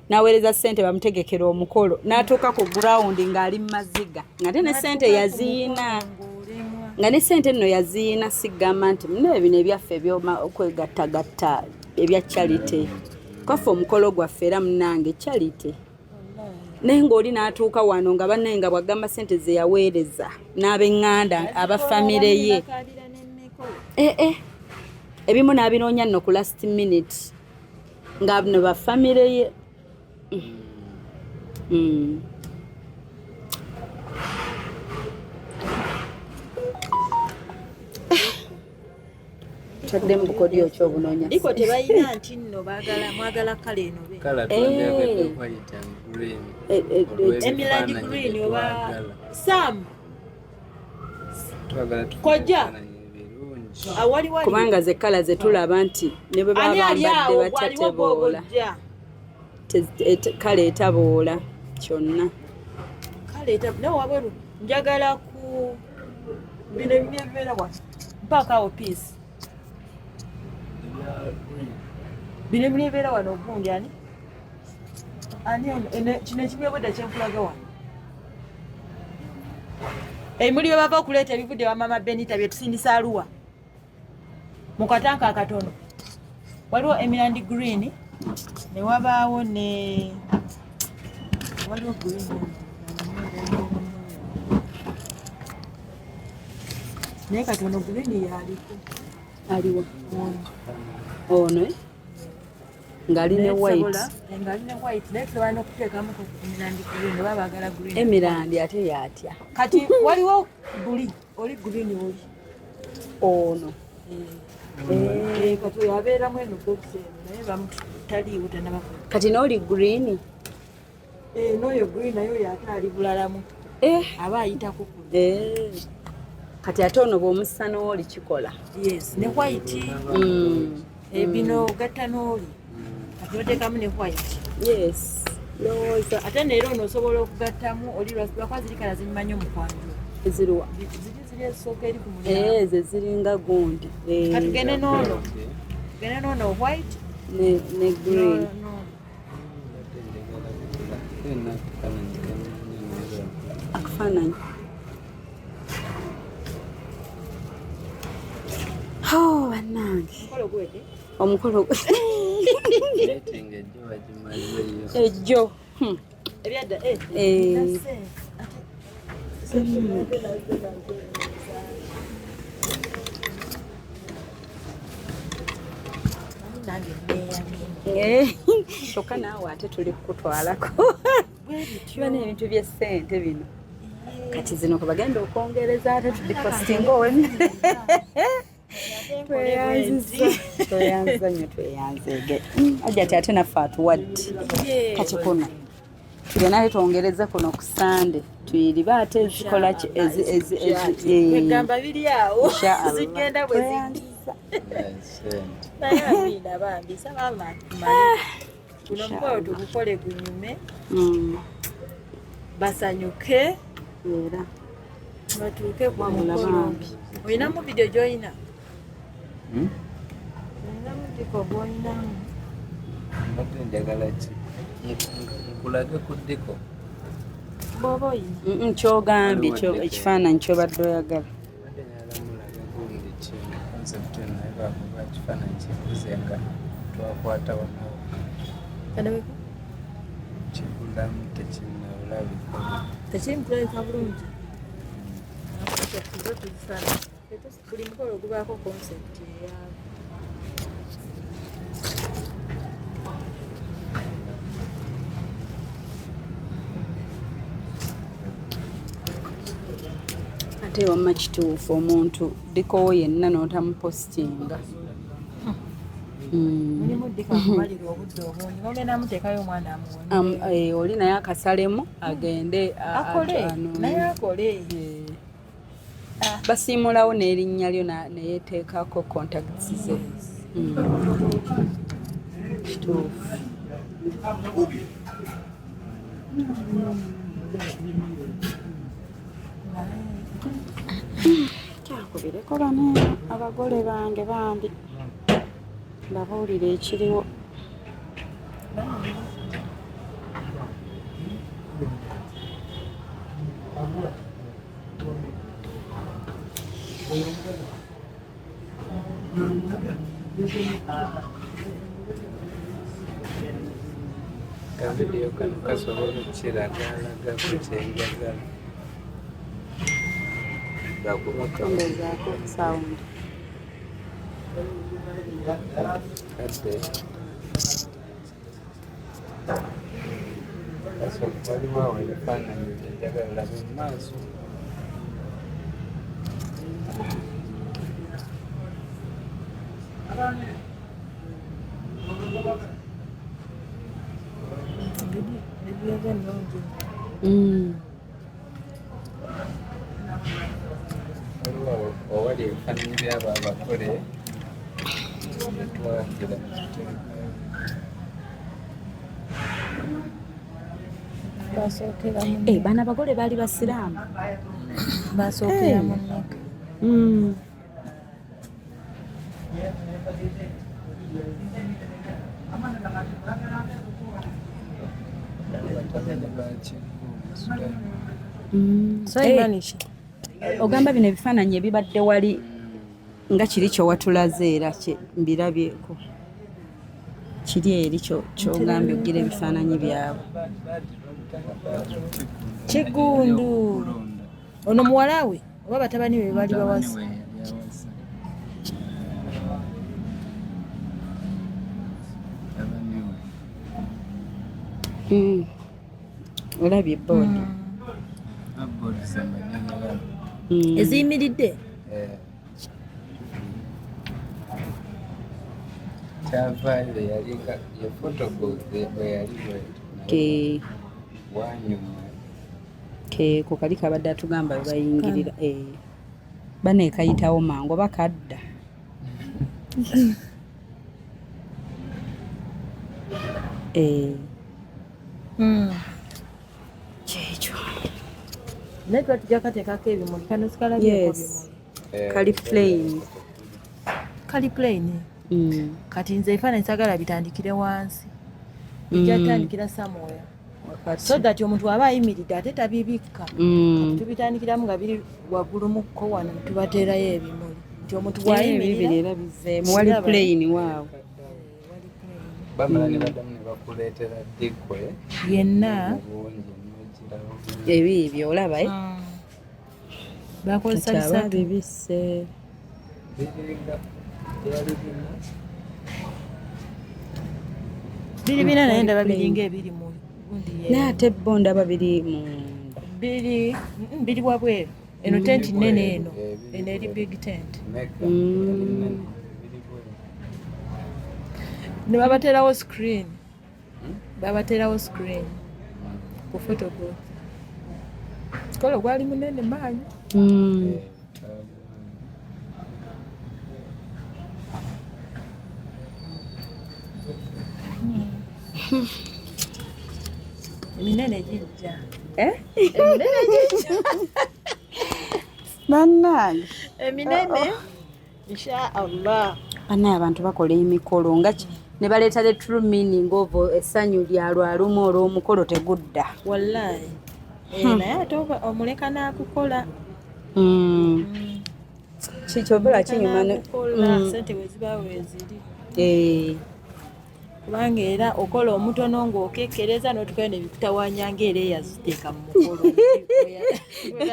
n'aweereza sente bamutegekera omukolo, n'atuuka ku ground ng'ali mu maziga, ng'ate ne sente yaziyina, nga ne sente nno yaziyina. Sigamba nti muno bino ebyaffe ebyoma okwegattagatta ebya charity kwaffe, omukolo gwaffe era munange charity, naye ng'oli n'atuuka wano nga bannaye nga bw'agamba sente ze yaweereza n'ab'eŋŋanda abafamire ye. Bakaabira n'emikolo. Eh, eh. Ebimu n'abinoonya nno ku last minute nga bno bafamire ye. Taddemu bukodyo ki obunoonya? Iko tebalina nti nno baagala mwagala kala eno be. Kala Eh. twandyagadde white and green. Emerald Olw'ebifaananyi green bye oba twagala. Sam Twagala tufune Kojja. ebifaananyi ebirungi. awali wali Kubanga ze kala ze tulaba nti ne bwe baba ani ali bambadde awo batya waliwo teboola. gw'obojja Kale etaboola kyonna. Kale nawe wabweru njagala ku bino ebimya ebibeera wano mpaako awo piece bino ebimya ebibeera wano ogundi ani ani ono kino ekimya obwedda kyenkulaga wano ebimuli bye bava okuleeta ebivudde wa mama Benita bye tusindisa aluwa mu katanka akatono waliwo emerald green ne wabaawo ne waliwo green naye kati ono green yaliko. Aliwa ono eh? Ng'ali ne white. Ngali ne white naye tusobola n'okuteekamu ku emerald green oba baagala green. Emerald ate yatya? Kati waliwo buli oli green oli ono. Kati oyo abeeramu eno box eno naye taliiwo tannaba. Kati n'oli green. N'oyo green naye oyo ate ali bulalamu aba ayitako ku Kati ate ono bw'omussa n'oli kikola. Yes, ne white. Bino gatta n'oli kati oteekamu ne white. Yes, ndowooza. Ate neera ono osobola okugattamu oli lwakuba ziri kala zinyuma nnyo mu kwanjula. Eziruwa? Ziri ziri ezisooka eri ku mulyango. Ezo ziringa gundi. Kati tugende n'ono tugende n'ono white ne green. No. Mbadde njagala bigula. Nina akafaananyi kennoonya naye lwakuba. Akafaananyi. Oh, bannange. Omukolo guwedde. Omukolo Meeting ejjo bagimazeeyo. Ejjo. Ebyadda nase. Nange neeyamye. Kyokka naawe ate tuli kukutwalako. Bwe bityo. Kiba n'ebintu by'essente bino. Kati zino kwe bagenda okwongereza ate tudipositinga ow'emmere. Tweyanziza. Tweyanziza nnyo tweyanzeege. Ajja ati ate naffe atuwadde. Kati kuno tugenda ate twongereze kuno ku Sande tuyiribe ate ezikola ki ezi Kwegamba biri awo Inshallah. zigenda bwe ziti. Tweyanziza. Sente. Naye amiina bambi saba Allah atumale guno omukolo tugukole gunyume basanyuke Era batuuke ku Wabula mukolo. bambi. Olinamu vidiyo gy'olina? Hmm? Olinamu diko gw'olinamu? Mbadde njagala ki nkulage ku ddiko. Bw'oba oyina. Kyogambye Waliwo ddiko. ekifaananyi kyobadde oyagala. Mbadde njagala mulaga gundi ki concept eno naye lwakuba ekifaananyi kikuze nga twakwata wano Kandabeko? kigulamu tekinnabulabika. Tekiri mu kulabika bulungi. Tuze tuzisala. Buli mukolo gubaako concept eyaabwe. Ate wamma kituufu omuntu ddikowo yenna n'otamupositinga. Mulimu ddiko akumalira obudde obungi mugenda muteekayo omwana amuwone. Oli naye akasalemu agende Akole naye akole. Basiimulawo n'erinnya lyo neyeteekako contacts ze. Kituufu. Kyakubireko bano abagole bange bambi mbabuulire ekiriwo. Kavidiyo kano kasobola okukiragalaga ku kyenjagala. Lwakuba Ongezaako sound. Kadde. Waliwo awo ebifaananyi byenjagala olabe mu maaso. Waliwo awo owali ebifaananyi by'abo abagole netwagira nekituteekayo. Eh, bano abagole baali basiraamu. Basookera mu nnaka. Batabani ba Kiggundu Sulaiman. Sulaiman ki? Ogamba bino ebifaananyi ebibadde wali nga kiri kyowatulaze era mbirabyeko kiri eri kyogambye okugira ebifaananyi byabwe. Kiggundu ono muwala we oba batabani be baali bawasa? Olabye boodi eziyimiridde kyavaayo yalinga ye photobooth bwe yali bwetyo wanyuma keeko kali kabadde atugamba bayingirira baneekayitawo mangu oba kadda. Kyekyo naye tuba tujja kateekako ebimuli kano sikalabyeko bimuli. Kali plain. Kali plain. Kati nze ebifaananyi sagala bitandikire wansi, bijja tandikira somewhere so that omuntu aba ayimiridde ate tabibikka. Tubitandikiramu nga biri waggulu mukko wano tubateerayo ebimuli nti omuntu bw'ayimirira era bizeemu wali plain waawo. Bamala ne baddamu ne bakuleetera dikwe yenna bulungi nogirawo. Ebiibyo olaba bakozesa bisatu bibisse biringa byali bina. Biri bina naye ndaba biringa ebiri mu gundi. Naye ate bo ndaba biri munda. Biri biri wabweru. Eno tent nene eno eno eri big tent. Ne babateerawo screen, babateerawo screen ku photobooth. Kolo gwali munene maanyi. Eminene gijja. Eminene gijja. Bannange. Eminene insha Allah. Bannaye abantu bakola emikolo nga ne baleeta the true meaning of essanyu lya lwalumu olw'omukolo tegudda. Wallahi naye ate omuleka n'akukola. Kikyobola kinyuma sente weziba weziri. Kubanga era okola omutono ng'okekkereza n'otukayo ne bikutawaanya ng'era eyaziteeka mu mukolo.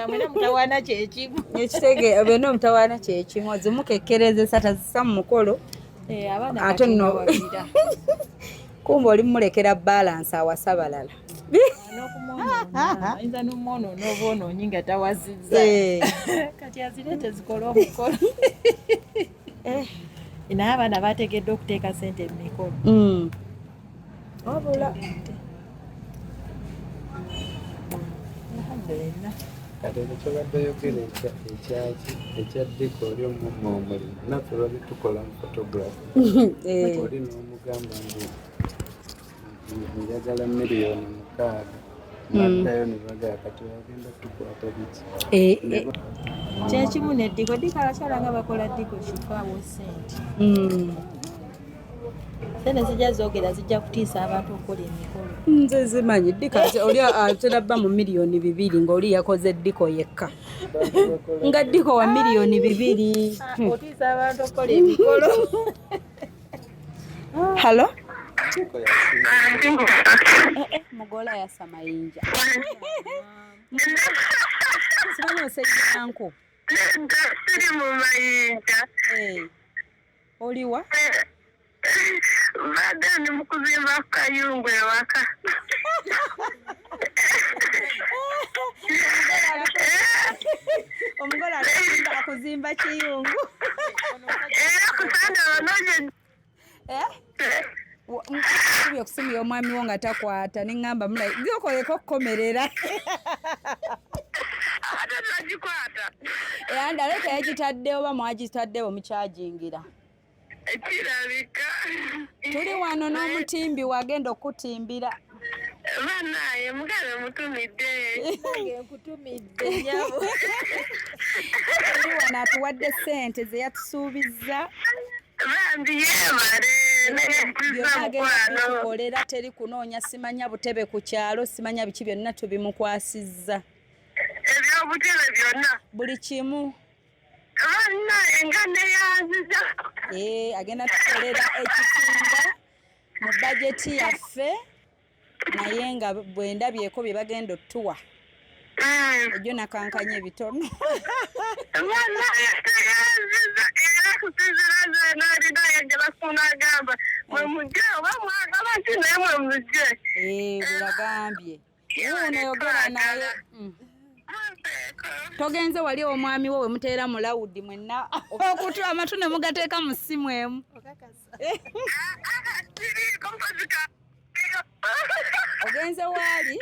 Mwena mutawaana kyekimu. Ekitege bena omutawaana kyekimu ozimukekkerezesa tazisa mu mukolo. Ate nno kumba oli mumulekera balance awasa balala. N'okumwonoona ayinza n'omwonoona obwonoonyi nga tawasizza. Kati azireete zikole omukolo. Naye abaana bategedde okuteeka sente mu mikolo. Wabula alhamdulillah. Kati ekyo kyobadde oyogera ekyaki ekya ddiko oli omumma omulimu naffe babitukola mu photography. Oli n'omugamba ngu njagala 6 million naddayo ne bagamba kati bagenda tukwata biki. Kyekimu neddiko ddiko abakyala nga bakola ddiko kifaawo sente. Sente zijja zoogera zijja kutiisa abantu okukola emikolo. Nze zimanyi ddiko oli atera bba mu 2 million ng'oli yakoze ddiko yekka nga ddiko wa 2 million. Otiisa abantu okukola emikolo. Hello, mugola yasa mayinja simanyi osenyanko. Siri mu mayinja. Oliwa? Mbadde ndi mu kuzimba ku kayungu ewaka. Omugole akuzimba kiyungu. Era kusanda abanoje. Eh? Nkubye okusimira omwami wo nga takwata ne ŋŋamba mulayi gyokoleko okukomerera. Ate tagikwata. Era ndala teyagitadde oba mwagitadde bwe mukyajingira. Kirabika. Tuli wano n'omutimbi wagenda okutimbira. Banaye mugabe mutumidde. Nkutumidde nnyabo. Tuli wano atuwadde ssente ze yatusuubizza. Bambi yeebale Byonna agenda kutukolera, teri kunoonya simanya butebe ku kyalo, simanya biki, byonna tubimukwasizza. Ebyobutebe byonna. Buli kimu. Banaye nga neyanziza. Agenda tukolera ekisinga mu bajeti yaffe, naye nga bwe ndabyeko bye bagenda otuwa. Ejjo nakankanye bitono. Banaye neyanziza era kusinziira nze nalina bakunagamba mwe mujje oba mwagala ki naye mwe mujje. Bwe bagambye. Wuuno yogera naye. Togenze wali omwami wo we muteera mu lawudi mwenna okutu amatu ne mugateeka mu ssimu emu. Ogenze waali?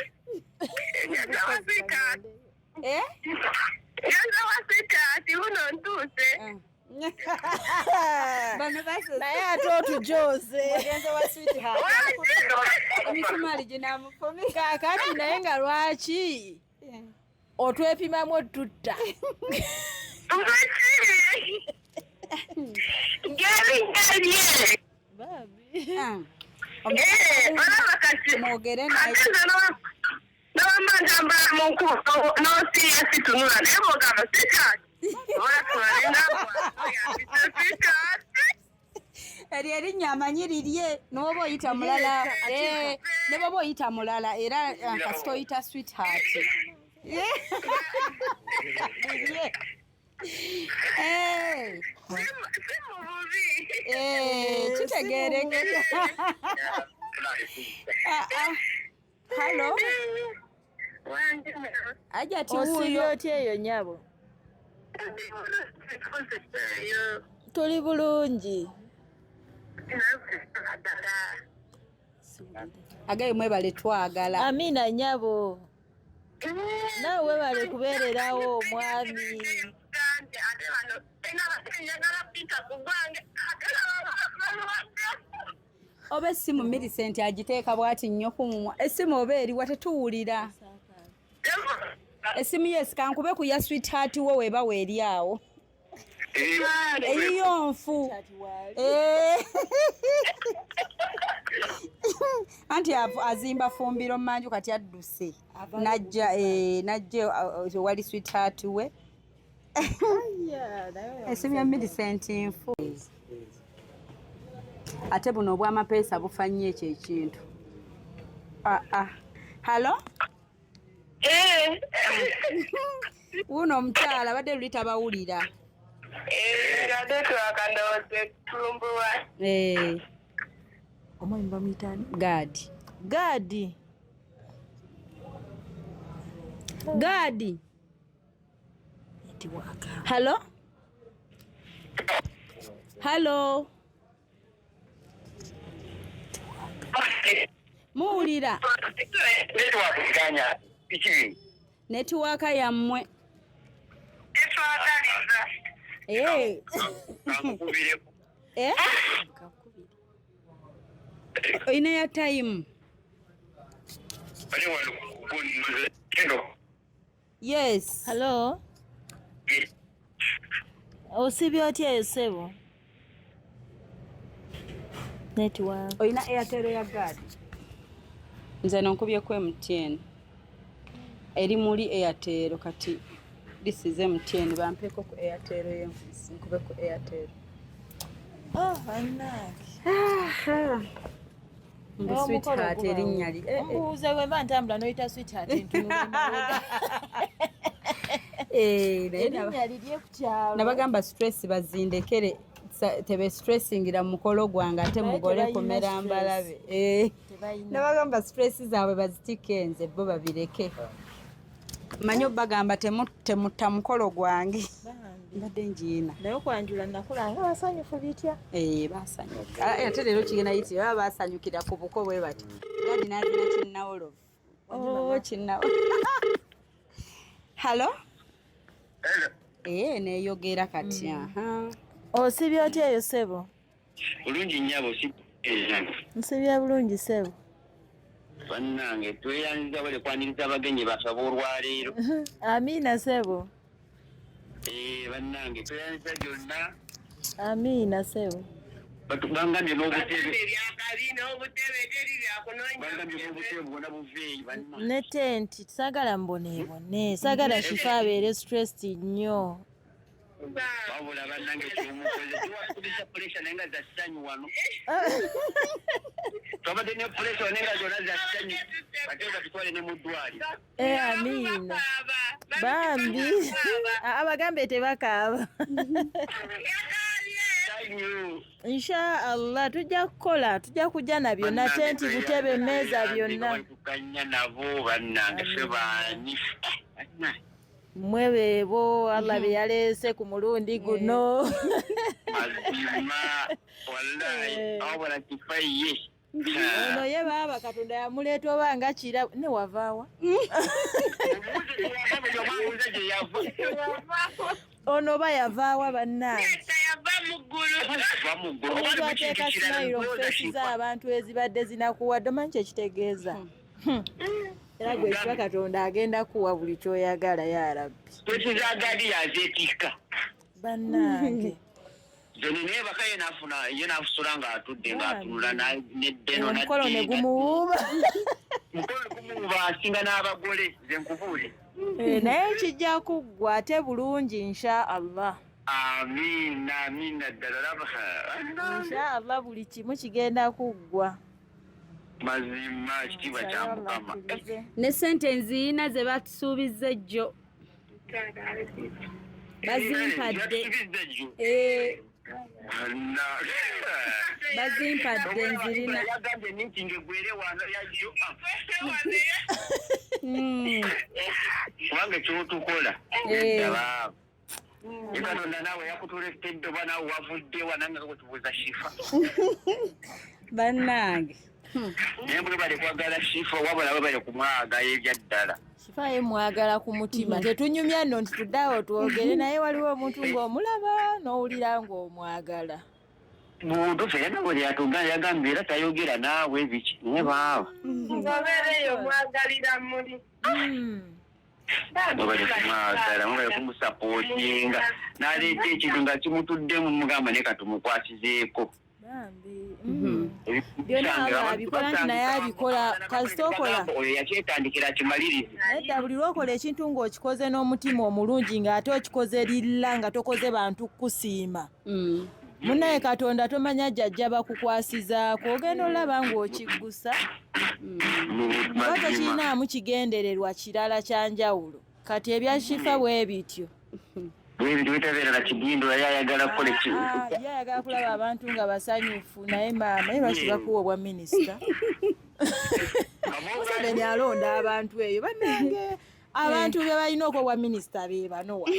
Eh? Ngenze wa sweetheart buno ntuuse. Bano basese. Naye ate otujoze. Ogenze wa sweetheart. Emisumaali ginaamufumita. Kaakati naye nga lwaki otwepimamu otutta? Mbaki? Geri ngalye. Olaba kati. Mwogere naye. Ate nze nobamba ntambala mu nkubo n'osiiya situnula naye bw'ogamba sweetheart. Olatula nenga sweetheart. Eryo erinnya amanyi lirye n'oba oyita mulala, ne bw'oba oyita mulala era kasita oyita sweetheart. Lirye. Si mu bubi. Kitegeerekeka. Ah, ah. Hello. Ajati Osiibye wuuyo. otya eyo nnyabo? Tuli bulungi. Agaye mwebale twagala. Amiina nnyabo. Naawe weebale kubeererawo omwami. Ate bano njagala pita ku gwange ate Oba essimu Millicent agiteeka bw'ati nnyo ku mumwa. Essimu oba eriwa tetuwulira. Essimu yes kankube ku ya sweetheart wo weeba weeri awo. Eyiyo nfu. Anti azimba fumbiro mmanju kati adduse. Najja wali sweetheart we. Essimu ya Millicent nfu. Ate buno obw'amapeesa bufa nnyo ekyo ekintu. Ah, ah. Hello? Wuuno omukyala abadde luli tabawulira. Ate twakandowooza tulumbuwa. Omwami bamuyita ani? Gaadi. Gaadi. Gaadi. Netiwaaka. Hello? Hello? Muwulira? Network iki? Network yammwe. Etwagaliza. Kankukubireko. Eh? Oyina ya time? Bali wano kendo. Yes. Hello? Osiibye otya eyo ssebo? Network. Oyina Airtel ya Gaadi? Nze no nkubyeko MTN. Eri muli Airtel kati this is MTN bampeeko ku Airtel ye nkube ku Airtel. Oh, bannange. Mbu sweetheart erinnya li. Mbuuza bwe mba ntambula n'oyita sweetheart ntunula emabega. Naye Erinnya lirye ku kyalo. Nabagamba stress bazindekere tebe stressingira mu mukolo gwange ate Naye mugole tebalina kumera stress. mbalabe. Tebalina. Nabagamba stress zaabwe bazitike nze bo babireke. Manyi obagamba temutta mukolo gwange. Mbadde njiina. Naye okwanjula nakula nga basanyufu bitya? Eh, basanyuka. Ah, ate leero kigenda yiti baba basanyukira ku buko bwe bati. Gadi n'azina kinnawolovu. Oh, kinnawolovu. Hello? Hello. Eh, neeyogera kati. Aha. Osibye otya eyo ssebo? Bulungi nnyabo, si Nsibye bulungi ssebo. Bannange, tweyanziza bale kwaniriza abagenyi baffe ab'olwaleero. Amiina ssebo. Eh, bannange, tweyanziza byonna. Amiina ssebo. Bangambye n'obutebe, bangambye n'obutebe bwonna buveeyi, bannange. Ne tenti saagala mboneebone, saagala Shifa abeere stressed nnyo. Wabula bannange, kyomukoze tuwakubisa pressure naye nga za ssanyu wano. Twabadde ne pressure naye nga zonna za ssanyu, ate batutwale ne mu ddwaliro. Eh, amiina. Bambi. Abagambe tebakaaba. Ssanyu. Insha Allah tujja kukola, tujja kujja na byonna, tenti, butebe, mmeeza, byonna. Tukanya nabo bannange, ffe baani? Bannange. Mmwe beebo Allah be yaleese ku mulundi guno. Mazima, wallahi, wabula Kifa ye Ono ye baaba Katonda yamuleeta oba nga kirabo ne wavaawa. Omubuuza gye yava. Ono oba yavaawa, bannange? Va mu ggulu. Omuntu ateeka smile on face z'abantu ezibadde zinakuwadde, omanyi kyekitegeeza? Era gwe kiba Katonda agenda kuwa buli kyoyagala, ya Rabbi. Twekizagaali yazeetikka. Bannange. Zeno naye baka ye nafuna ye nafusula ng'atudde ng'atunula neddeno. Omukolo ne gumuwuuba. Mukolo gumuwuuba, asinga n'abagole, nze nkubuule. Eh, naye kijja kuggwa ate bulungi, insha Allah. Amiina, amiina ddala, laba. Insha Allah buli kimu kigenda kuggwa. Mazima, ekitiibwa kya Mukama. Ne sente nziina ze batusuubizza ejjo bazimpadde. Yatusuubizza ejjo? Eh, bazimpadde, nzirina. Yagambye meeting egwere wano yajjo. Kubanga ekyotukola ddala ye Katonda naawe yakutuletedde, oba naawe wavudde wa nange kutubuuza Shifa. Bannange. Naye bwe bali kwagala Shifa, wabula bwe bali kumwagala ebya ddala. Shifa ye mwagala ku mutima, tetunyumya nno nti tuddeawo twogere, naye waliwo omuntu ng'omulaba n'owulira ng'omwagala. Butuufu, era nabwe yatugambye, yagambye era tayogera naawe biki, naye baaba Ngobeereyo mwagalira muli. Mwebale kumwagala, mwebale kumusapootinga, n'aleeta ekintu nga kimutuddemu, mugamba naye katumukwasizeeko. Bambi. Byonna aba abikola nti naye abikola kasita okola. Oyo yakyetandikira akimalirize. Nedda, buli lwokola ekintu ng'okikoze n'omutima omulungi, ng'ate okikoze lilla, nga tokoze bantu kukusiima, munnaye Katonda tomanya jjajja bakukwasizaako, ogenda olaba ng'okiggusa oba tokirinaamu kigendererwa kirala kyanjawulo. Kati ebya Shifa bwe bityo. Bwebintu bitabeera na kigindo, yali ayagala kukola Ah, ye ayagala kulaba abantu nga basanyufu. Naye maama, ye lwaki bakuwa obwa minisita? Museveni alonda abantu eyo, bannange, abantu be balina okuwa obwa minisita be banowa.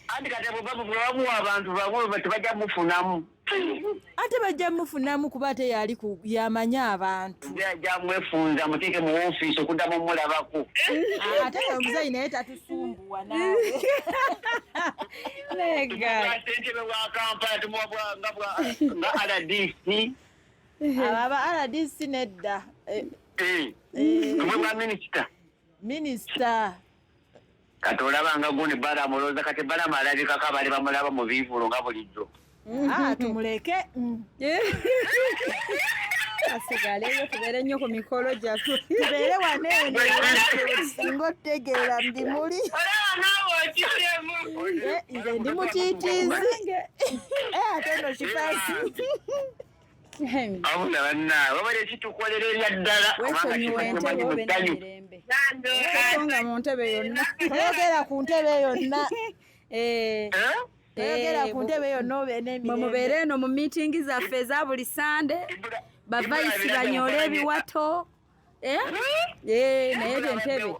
Anti kati bwe bamuwa abantu bamwe tebajja mufunamu. Ate bajja mufunamu, kuba ate yali yamanyi abantu. Jamwefunza muteeke mu ofiisi okuddamu mulabako. Ate omuzeyi naye tatusumbuwa naawe. Nega. Ssentebe wa Kampala tumuwa nga RDC. Abo aba RDC nedda. Eh, tumwe bwa minisita. Minisita. Kati olaba nga gundi Balamu, olowooza kati Balamu alabikako abaali bamulaba mu biivulo nga bulijjo? Ah, tumuleke. Asigaleyo, tubeere nnyo ku mikolo gyaffe. Tubeere wano eno singa otutegeera mu bimuli. Olaba naawe okitemu. Eh, nze ndi mutiitiizi. Eh, ate eno kifaasi. Abula bannaawe, wabale kitukolera erya ddala kubanga Weesonyiwe kifa entebe, kimanyi mu obe ssanyu. n'emirembe. Tosonga mu ntebe yonna. Toyogera ku ntebe yonna. Eh, Eh? Toyogera ku ntebe yonna, obe mwe n'emirembe. mubeere eno mu miitingi zaffe eza buli Sande, bavayisi banyoole ebiwato. Eh? Eh, naye ebyo entebe.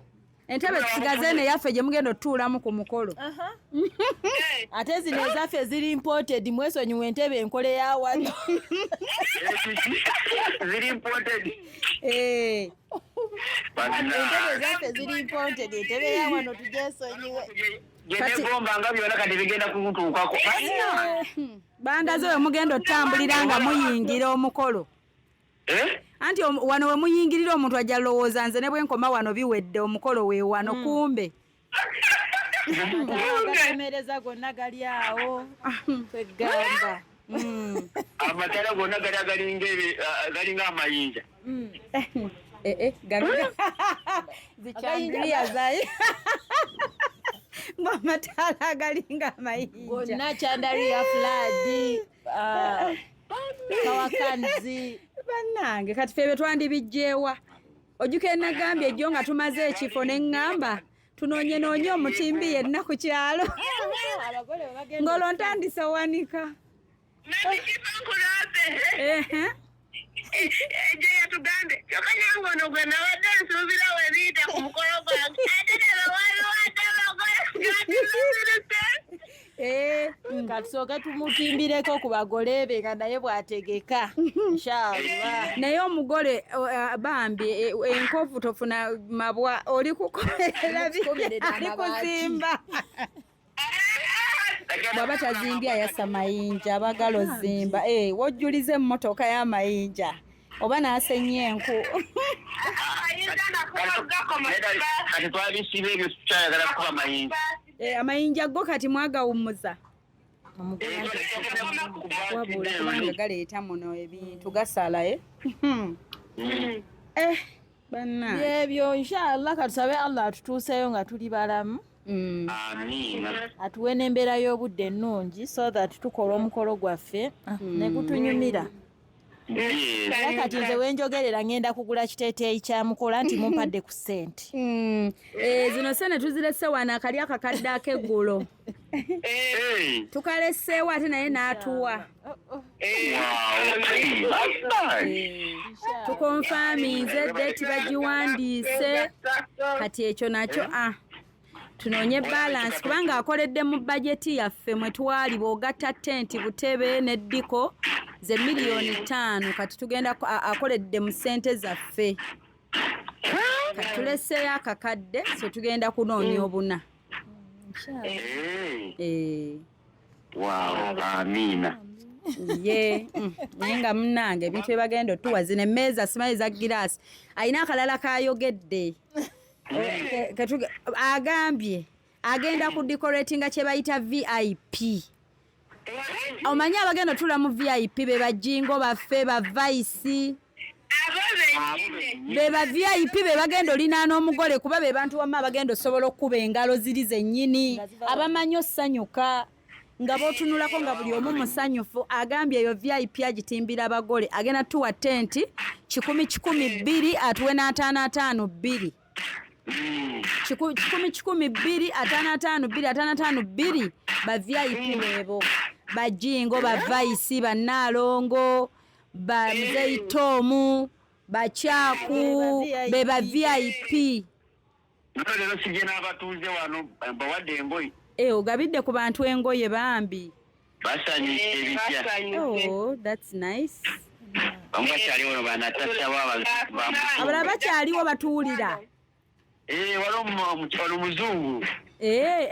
Entebe tusigaze neyaffe gye mugenda otutuulamu ku mukolo. Ate zino ezaffe ziri imported, mwesonyiwa entebe enkole ya wano. Ziri imported. Eh. Entebe ezaffe ziri imported, entebe ya wano tugyesonyiwe. Gyenegomba nga byonna kati bigenda kutuukako. Bandaze we mugenda otambulira nga muyingira omukolo. Eh? Anti wano we muyingirira omuntu ajja lowooza nze ne bwe nkoma wano biwedde omukolo we wano kumbe. Agasemereza gonna gali awo kwegamba. Amatala gonna gali agalinga galinga amayinja. Zichandria zayi. Ng'amataala galinga amayinja. Gonna chandelier flood. Kawakanzi. Bannange kati ffe bye twandibijjeewa. Ojjukira nagambye ejjo nga tumaze ekifo ne ŋŋamba tunoonyenoonye omutimbi yenna ku kyalo. Ng'olwo ntandise owanika. Ehe. Ejo yatugambye kyokka nange ono gwe nabadde nsuubira we biyita ku mukolo gwange ate lero waliwo ate abagole gatizuzirise. Nga tusooke tumutimbireko ku bagole be nga naye bw'ategeka. Inshallah. Naye omugole bambi enkovu tofuna mabwa oli kukomerera ali kuzimba. Bw'aba tazimbye ayasa mayinja abagala ozimba. Wojjuliza emmotoka y'amayinja oba n'asenya enku. Kati twabisiba ebyo tukyayagala kuba mayinja. Amayinja go kati mwagawummuza. Wabula kubanga galeeta muno ebintu gasala bannange. Ebyo inshallah katusabe Allah atutuuseyo nga tuli balamu. Amiina. Atuwe n'embeera y'obudde ennungi so that tukola omukolo gwaffe ne gutunyumira. Era kati nze wenjogerera ngenda kugula kiteeteeyi kya mukola nti mumpadde ku ssente. Zino ssente tuzirese wano akali akakadde ak'eggulo. Tukaleseewo ate naye n'atuwa. Tukonfaminze date bagiwandiise kati ekyo nakyo tunoonye balance kubanga akoledde mu bajeti yaffe mwe twali bw'ogatta tenti butebe n'eddiko ze 5,000,000 kati tugenda akoledde mu ssente zaffe. Kati tuleseeyo akakadde so tugenda kunoonya obuna. Wow, amiina. Ye, naye nga munnange ebintu bye bagenda otuwa zino emmeeza simanyi za giraasi. Alina akalala k'ayogedde. Agambye agenda ku decoratinga kye bayita VIP. Omanyi abagenda otuula mu VIP be bajingo baffe ba vice. Be ba VIP be bagenda olinaana omugole kuba be bantu wamma abagenda osobola okukuba engalo ziri zennyini abamanyi osanyuka nga bootunulako nga buli omu musanyufu. Agambye eyo VIP agitimbira abagole agenda tuwa tenti 100 100 atuwe n'ataano 2. 100 100 2 55 2 55 2 ba VIP bebo bajingo ba vice bannaalongo ba Mzee Tomu bakyaku be ba VIP. Leero sijje n'abatuuze wano bawadde engoye. Ogabidde ku bantu engoye bambi. Basanyuse ebipya. Oh, that's nice. Bamu bakyaliwo wano banatasaba abalala bakyaliwo batuwulira. Waliwo omuzungu.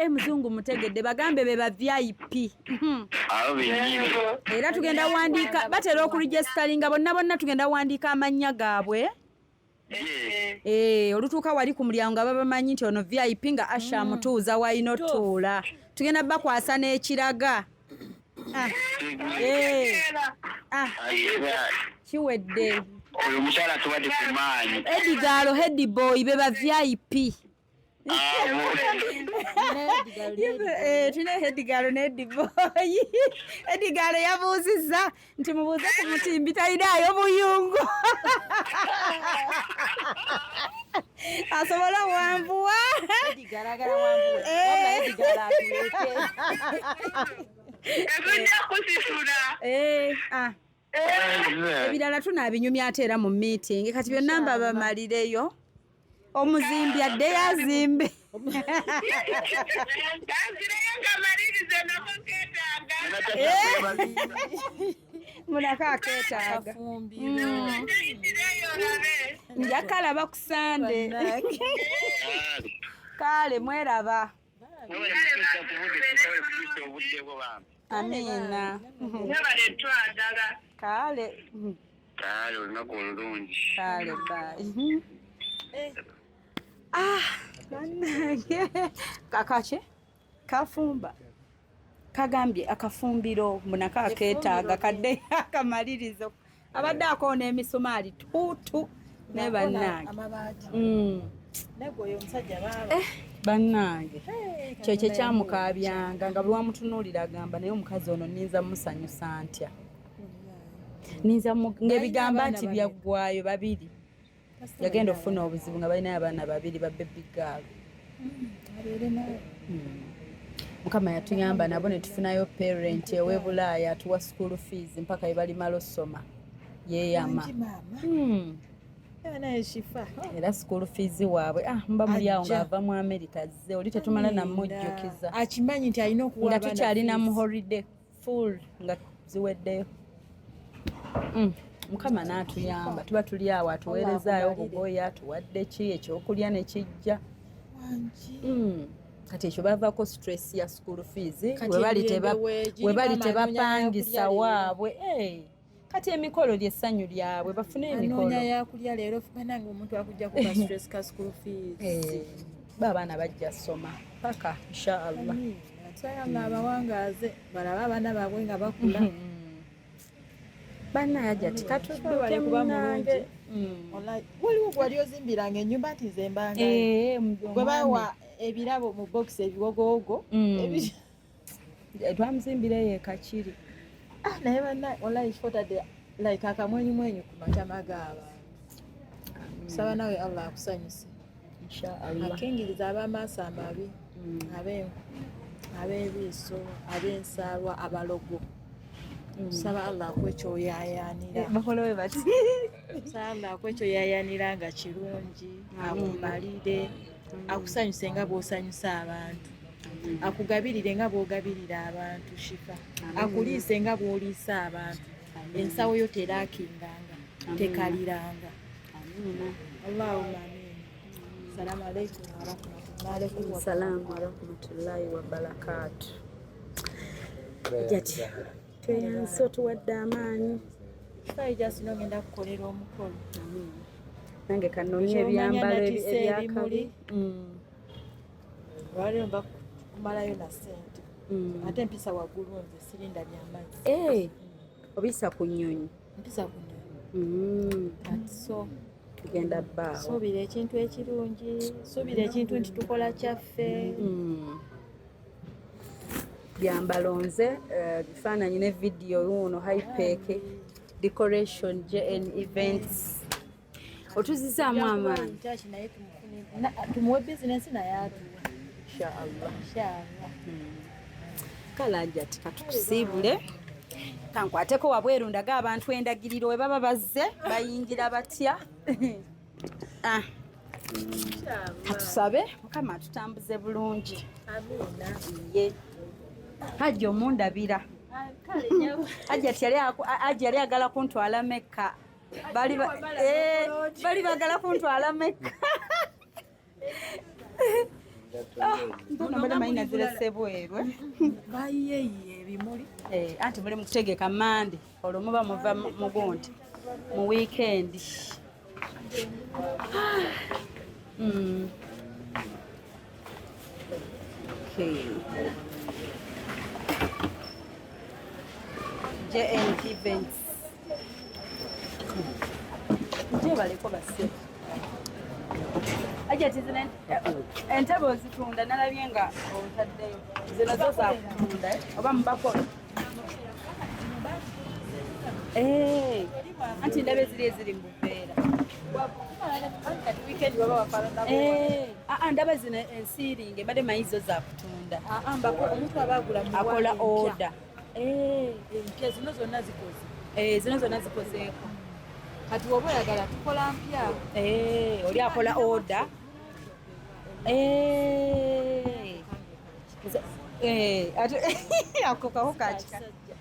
Muzungu mutegedde bagambe be ba VIP. Abo bennyini. Era tugenda wandiika batera okuregisteringa bonna bonna tugenda wandiika amannya gaabwe. Olutuuka wali ku mulyango nga babamanyi nti ono VIP nga Asha amutuuza w'alina otuula. Tugenda bakwasa n'ekiraga. Kiwedde. Oyo omukyala atuwadde ku maanyi. Edigalo head boy be ba VIP. Tulina Edigalo ne Ediboy. Edigalo yabuuzizza nti mubuuze ku mutimbi talinaayo buyungu. Asobola wanvuwa. Ebirala tunaabinyumya ate era mu meeting kati byonna mbabamalireyo. Omuzimbi addeyo azimbe. Kanzireyo nga malirize nako ketaaga. Munako akeetaaga. Ndayitireyo olabe. Njakalaba ku Sande. Kale mweraba. Obudde bwo bambi. Amiina. Mwebale twagala. Kale. Kale, olunaku olulungi. Kale, bye. Ah, bannange. Kakaki kafumba kagambye akafumbiro munako akeetaaga kadde akamalirizo abadde akoona emisumaali tuutu ne bannange. Amabaati. Naye oyo omusajja baaba. Bannange, kyekyo kyamukabyanga nga bwe wamutunuulira agamba, naye omukazi ono ninza musanyusa ntya? Ninza ng'ebigamba Balina nti abaana. Byaggwayo babiri. Yagenda okufuna obuzibu nga balinayo abaana babiri ba baby girl. Abeere naye. Mukama yatuyamba nabo ne tufunayo parent ow'e Bulaaya atuwa school fees mpaka we balimala osoma yeeyama. Wangi maama. Naye Shifa. Era school fees waabwe, ah, mba muli awo Ajja. ng'ava mu America azze oli tetumala namujjukiza. Akimanyi nti alina okuwa Nga abaana tukyalina mu fees. holiday full nga ziweddeyo. Mukama n'atuyamba tuba tuli awo atuweerezaayo Allah akubalire. obugoye, atuwadde ki ekyokulya ne kijja. Wangi. Kati ekyo bavaako stress ya school fees. Kati Webali emirembe weegiri, webali maama anoonya tebapangisa yakulya leero. waabwe. Eh, kati emikolo lyessanyu lyabwe bafune emikolo. Anoonya yakulya leero. Banange, omuntu akujja kuba stress ka school fees. Eh, ba abaana bajja soma paka inshaallah. Tusaba nga abawangaaze balabe abaana baabwe nga bakula. Bannaaja Webale tikatudduke kuba munange. mulungi. Wallahi, waliwo gwali ozimbiranga ennyumba nti nze mbangayo Eh, gwe bawa ebirabo mu bokisi ebiwogowogo. Twamuzimbira eyo ekakiri. Ah, naye banna, wallahi kifo tadde like akamwenyumwenyu ku matama g'abantu. Saba nawe Allah akusanyuse. Inshaallah. Akingiriza ab'amaaso amabi, ab'enku, ab'ebiiso, ab'ensaalwa, abalogo. Saba Allah akuwe ekyoyayaanira. Bakola we bati. Saba Allah akuwe ekyoyayaanira nga kirungi, akumalire, akusanyuse nga bw'osanyusa abantu, akugabirire nga bw'ogabirira abantu. Shifa, akuliise nga bw'oliisa abantu. Ensawo yo teraakinganga, tekaliranga. Allahumma amin. Salamu alaikum warahmatullahi. Salaamu warahmatullahi wabarakatu. Jati tweyanse otuwadde amaanyi. Just ngenda kukolera omukolo. Nange kanoonye Ky'omanya ebyambalo natisse ebyakabi. ebimuli. Olwaleero mba kumalayo na ssente, ate mpisa waggulu, nze sirinda byamazzi. Eh, obiyisa ku nnyonyi? Mpisa ku nnyonyi. Kati so Tugenda bbaawo. Suubira ekintu ekirungi, suubira ekintu nti tukola kyaffe. Byambalo nze, bifaananyi ne vidiyo wuuno hypek decoration JN Events otuzizaamu amaanyi. Kyaki naye tumuwe bizinesi naye atuwe. Inshaallah. Inshallah. Kale Ajati, katukusiibule, kankwateko wabweru ndaga abantu endagiriro we baba bazze bayingira batya. Ah. Katusabe Mukama atutambuze bulungi. Amiina. Ye Hajja omundabira. Hajjati yali Hajji yali agala kuntwala Mekka. Bali bagala kuntwala Mekka. Mpono mbadde manyi nazirese bweru, eh. Bayiyeyiye ebimuli. Eh, anti muli mukutegeka Mande olwo muba muva mu gundi mu weekend. Okay. JN Events. Gyebaleko basse. Ajati zino entebe ozitunda? Nalabye nga otaddeyo zino zo zakutunda, eh? Oba mubakola? Eh, anti ndaba eziri eziri mu buveera. Kati weekend baba wafaanana. Eh, ah, ah, ndaba zino ensiiringe mbadde manyi zo zakutunda. Mbako omuntu aba agula mu Akola empya. order. Empya zino zonna zikoze. Eh, zino zonna zikozeeko. Kati woba oyagala tukola mpya. Eh, oli akola order. Eh. Eh, ate ako kako kakika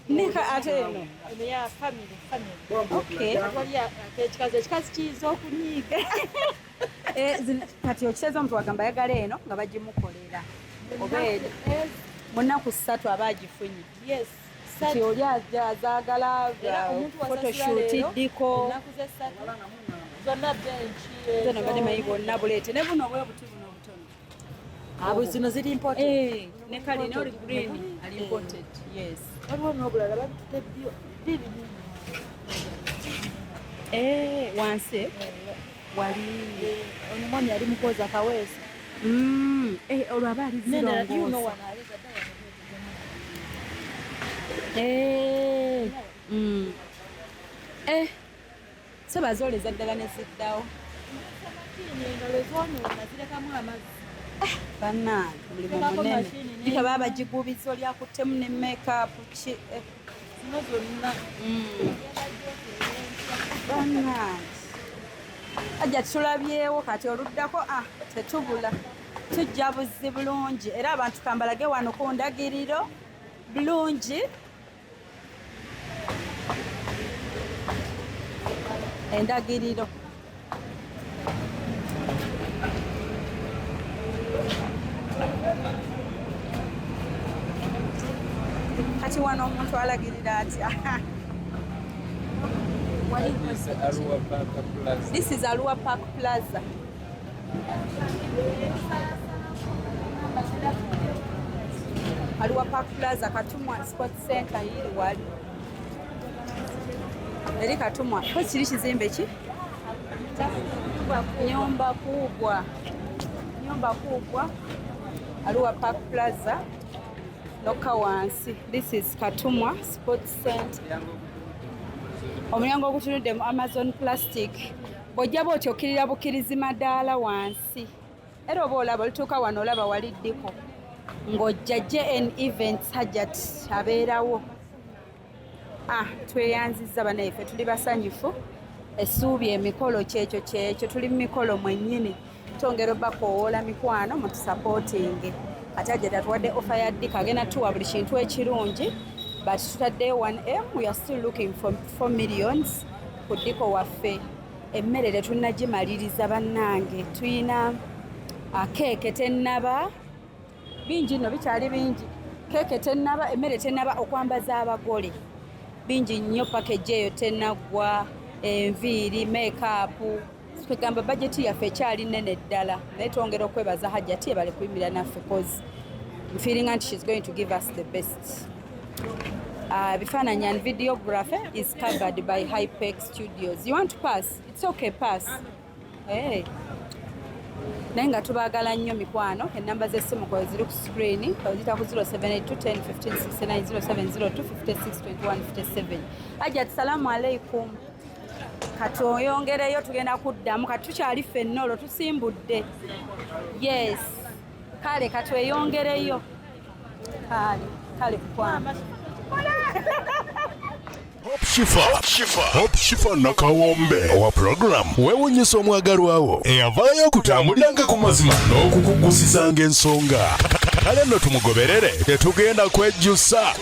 neka ate eno Eno ya family, family. Okay. Wali ak'ekikazi, ekikazi kiyinza okunyiiga. Eh, kati okiteeza omuntu wagamba ayagala eno nga bagimukolera oba eno mu nnaku 3 aba agifunye. Yes. Nti oli azaagala Era omuntu wasasula photoshoot leero, ddiko ennaku z'essatu, zonna bench zeno mbadde manyi bwonna buleete ne buno bwe buti buno obutono. Abo zino ziri imported. Eh, ne kali ne oli green ali imported. Yes. Waliwo n'obulala babitutte byo bibiri. Eh, wansi wali Ono omwami ali mukwoza kaweesa. Eh, olwo aba ali Nendala, you know zirongoosa. wano aleeta dda wano. Eh. Eh. So bazooleza ddala ne ziddawo. Mashini engalo ezoonoona zirekamu amazzi. Bannange mulimu Zirekako munene. mashini ne- Dika baba bagigubiza oli akuttemu ne makeup ki Zino zonna. Bannange. Ajja tulabyewo kati oluddako tetubula. Tujja buzzi bulungi era abantu kambalage wano ku ndagiriro bulungi. Endagiriro. Kati wano omuntu alagirira atya? This is Arua Park Plaza. This is Arua Park Plaza. Arua Park Plaza, Katumwa Sports Center yiri wali. Eri Katumwa. Ko kiri kizimbe ki? Nyumba kubwa. Nyumba kubwa. Arua Park Plaza. Loka wansi. This is Katumwa Sports Center. Omulyango ogutunudde mu Amazon Plastic. Bw'ojja bw'oti okkirira bukkirizi madaala wansi. Era oba olaba olituuka wano olaba wali ddiko. Ng'ojja JN Events Hajat abeerawo. Tweyanzizza bannaffe tuli basanyufu. Essuubi emikolo kyekyo kyekyo tuli mu mikolo mwennyini. Twongera obbakoowoola mikwano mutusapootinge. Ate Hajat atuwadde offer ya ddiko agenda tuwa buli kintu ekirungi. But tutaddeyo 1M, we are still looking for 4 millions ku ddiko waffe. Emmere tetunnagimaliriza bannange, tuyina keeke tennaba, bingi nno bikyali bingi. Keeke tennaba, emmere tennaba, okwambaza abagole bingi nnyo, package eyo tennaggwa, enviiri, makeup. Twegamba budget yaffe ekyali nnene ddala, naye twongera okwebaza Hajat ebale kuyimirira naffe cause I'm feeling nti she's going to give us the best. Bifaananyi and videography is covered by Hypex Studios. You want to pass? It's okay, pass. Hey. Naye nga tubaagala nnyo mikwano, ennamba z'essimu kwe ziri ku screen, oziyita ku 078 10 15 69 0702 56 21 57. Hajat, salamu alaikum. Katweyongereyo tugenda kuddamu, kati tukyali ffenna olwo tusimbudde. Yes. Kale katweyongereyo. Kale, kale kukwano. Hope Shifa, Shifa, Hope Shifa Nakawombe owa program weewunyisa omwagalwawo eyavaayo okutambuliranga ku mazima n'okukugusizanga ensonga. Kale nno tumugoberere, tetugenda kwejjusa.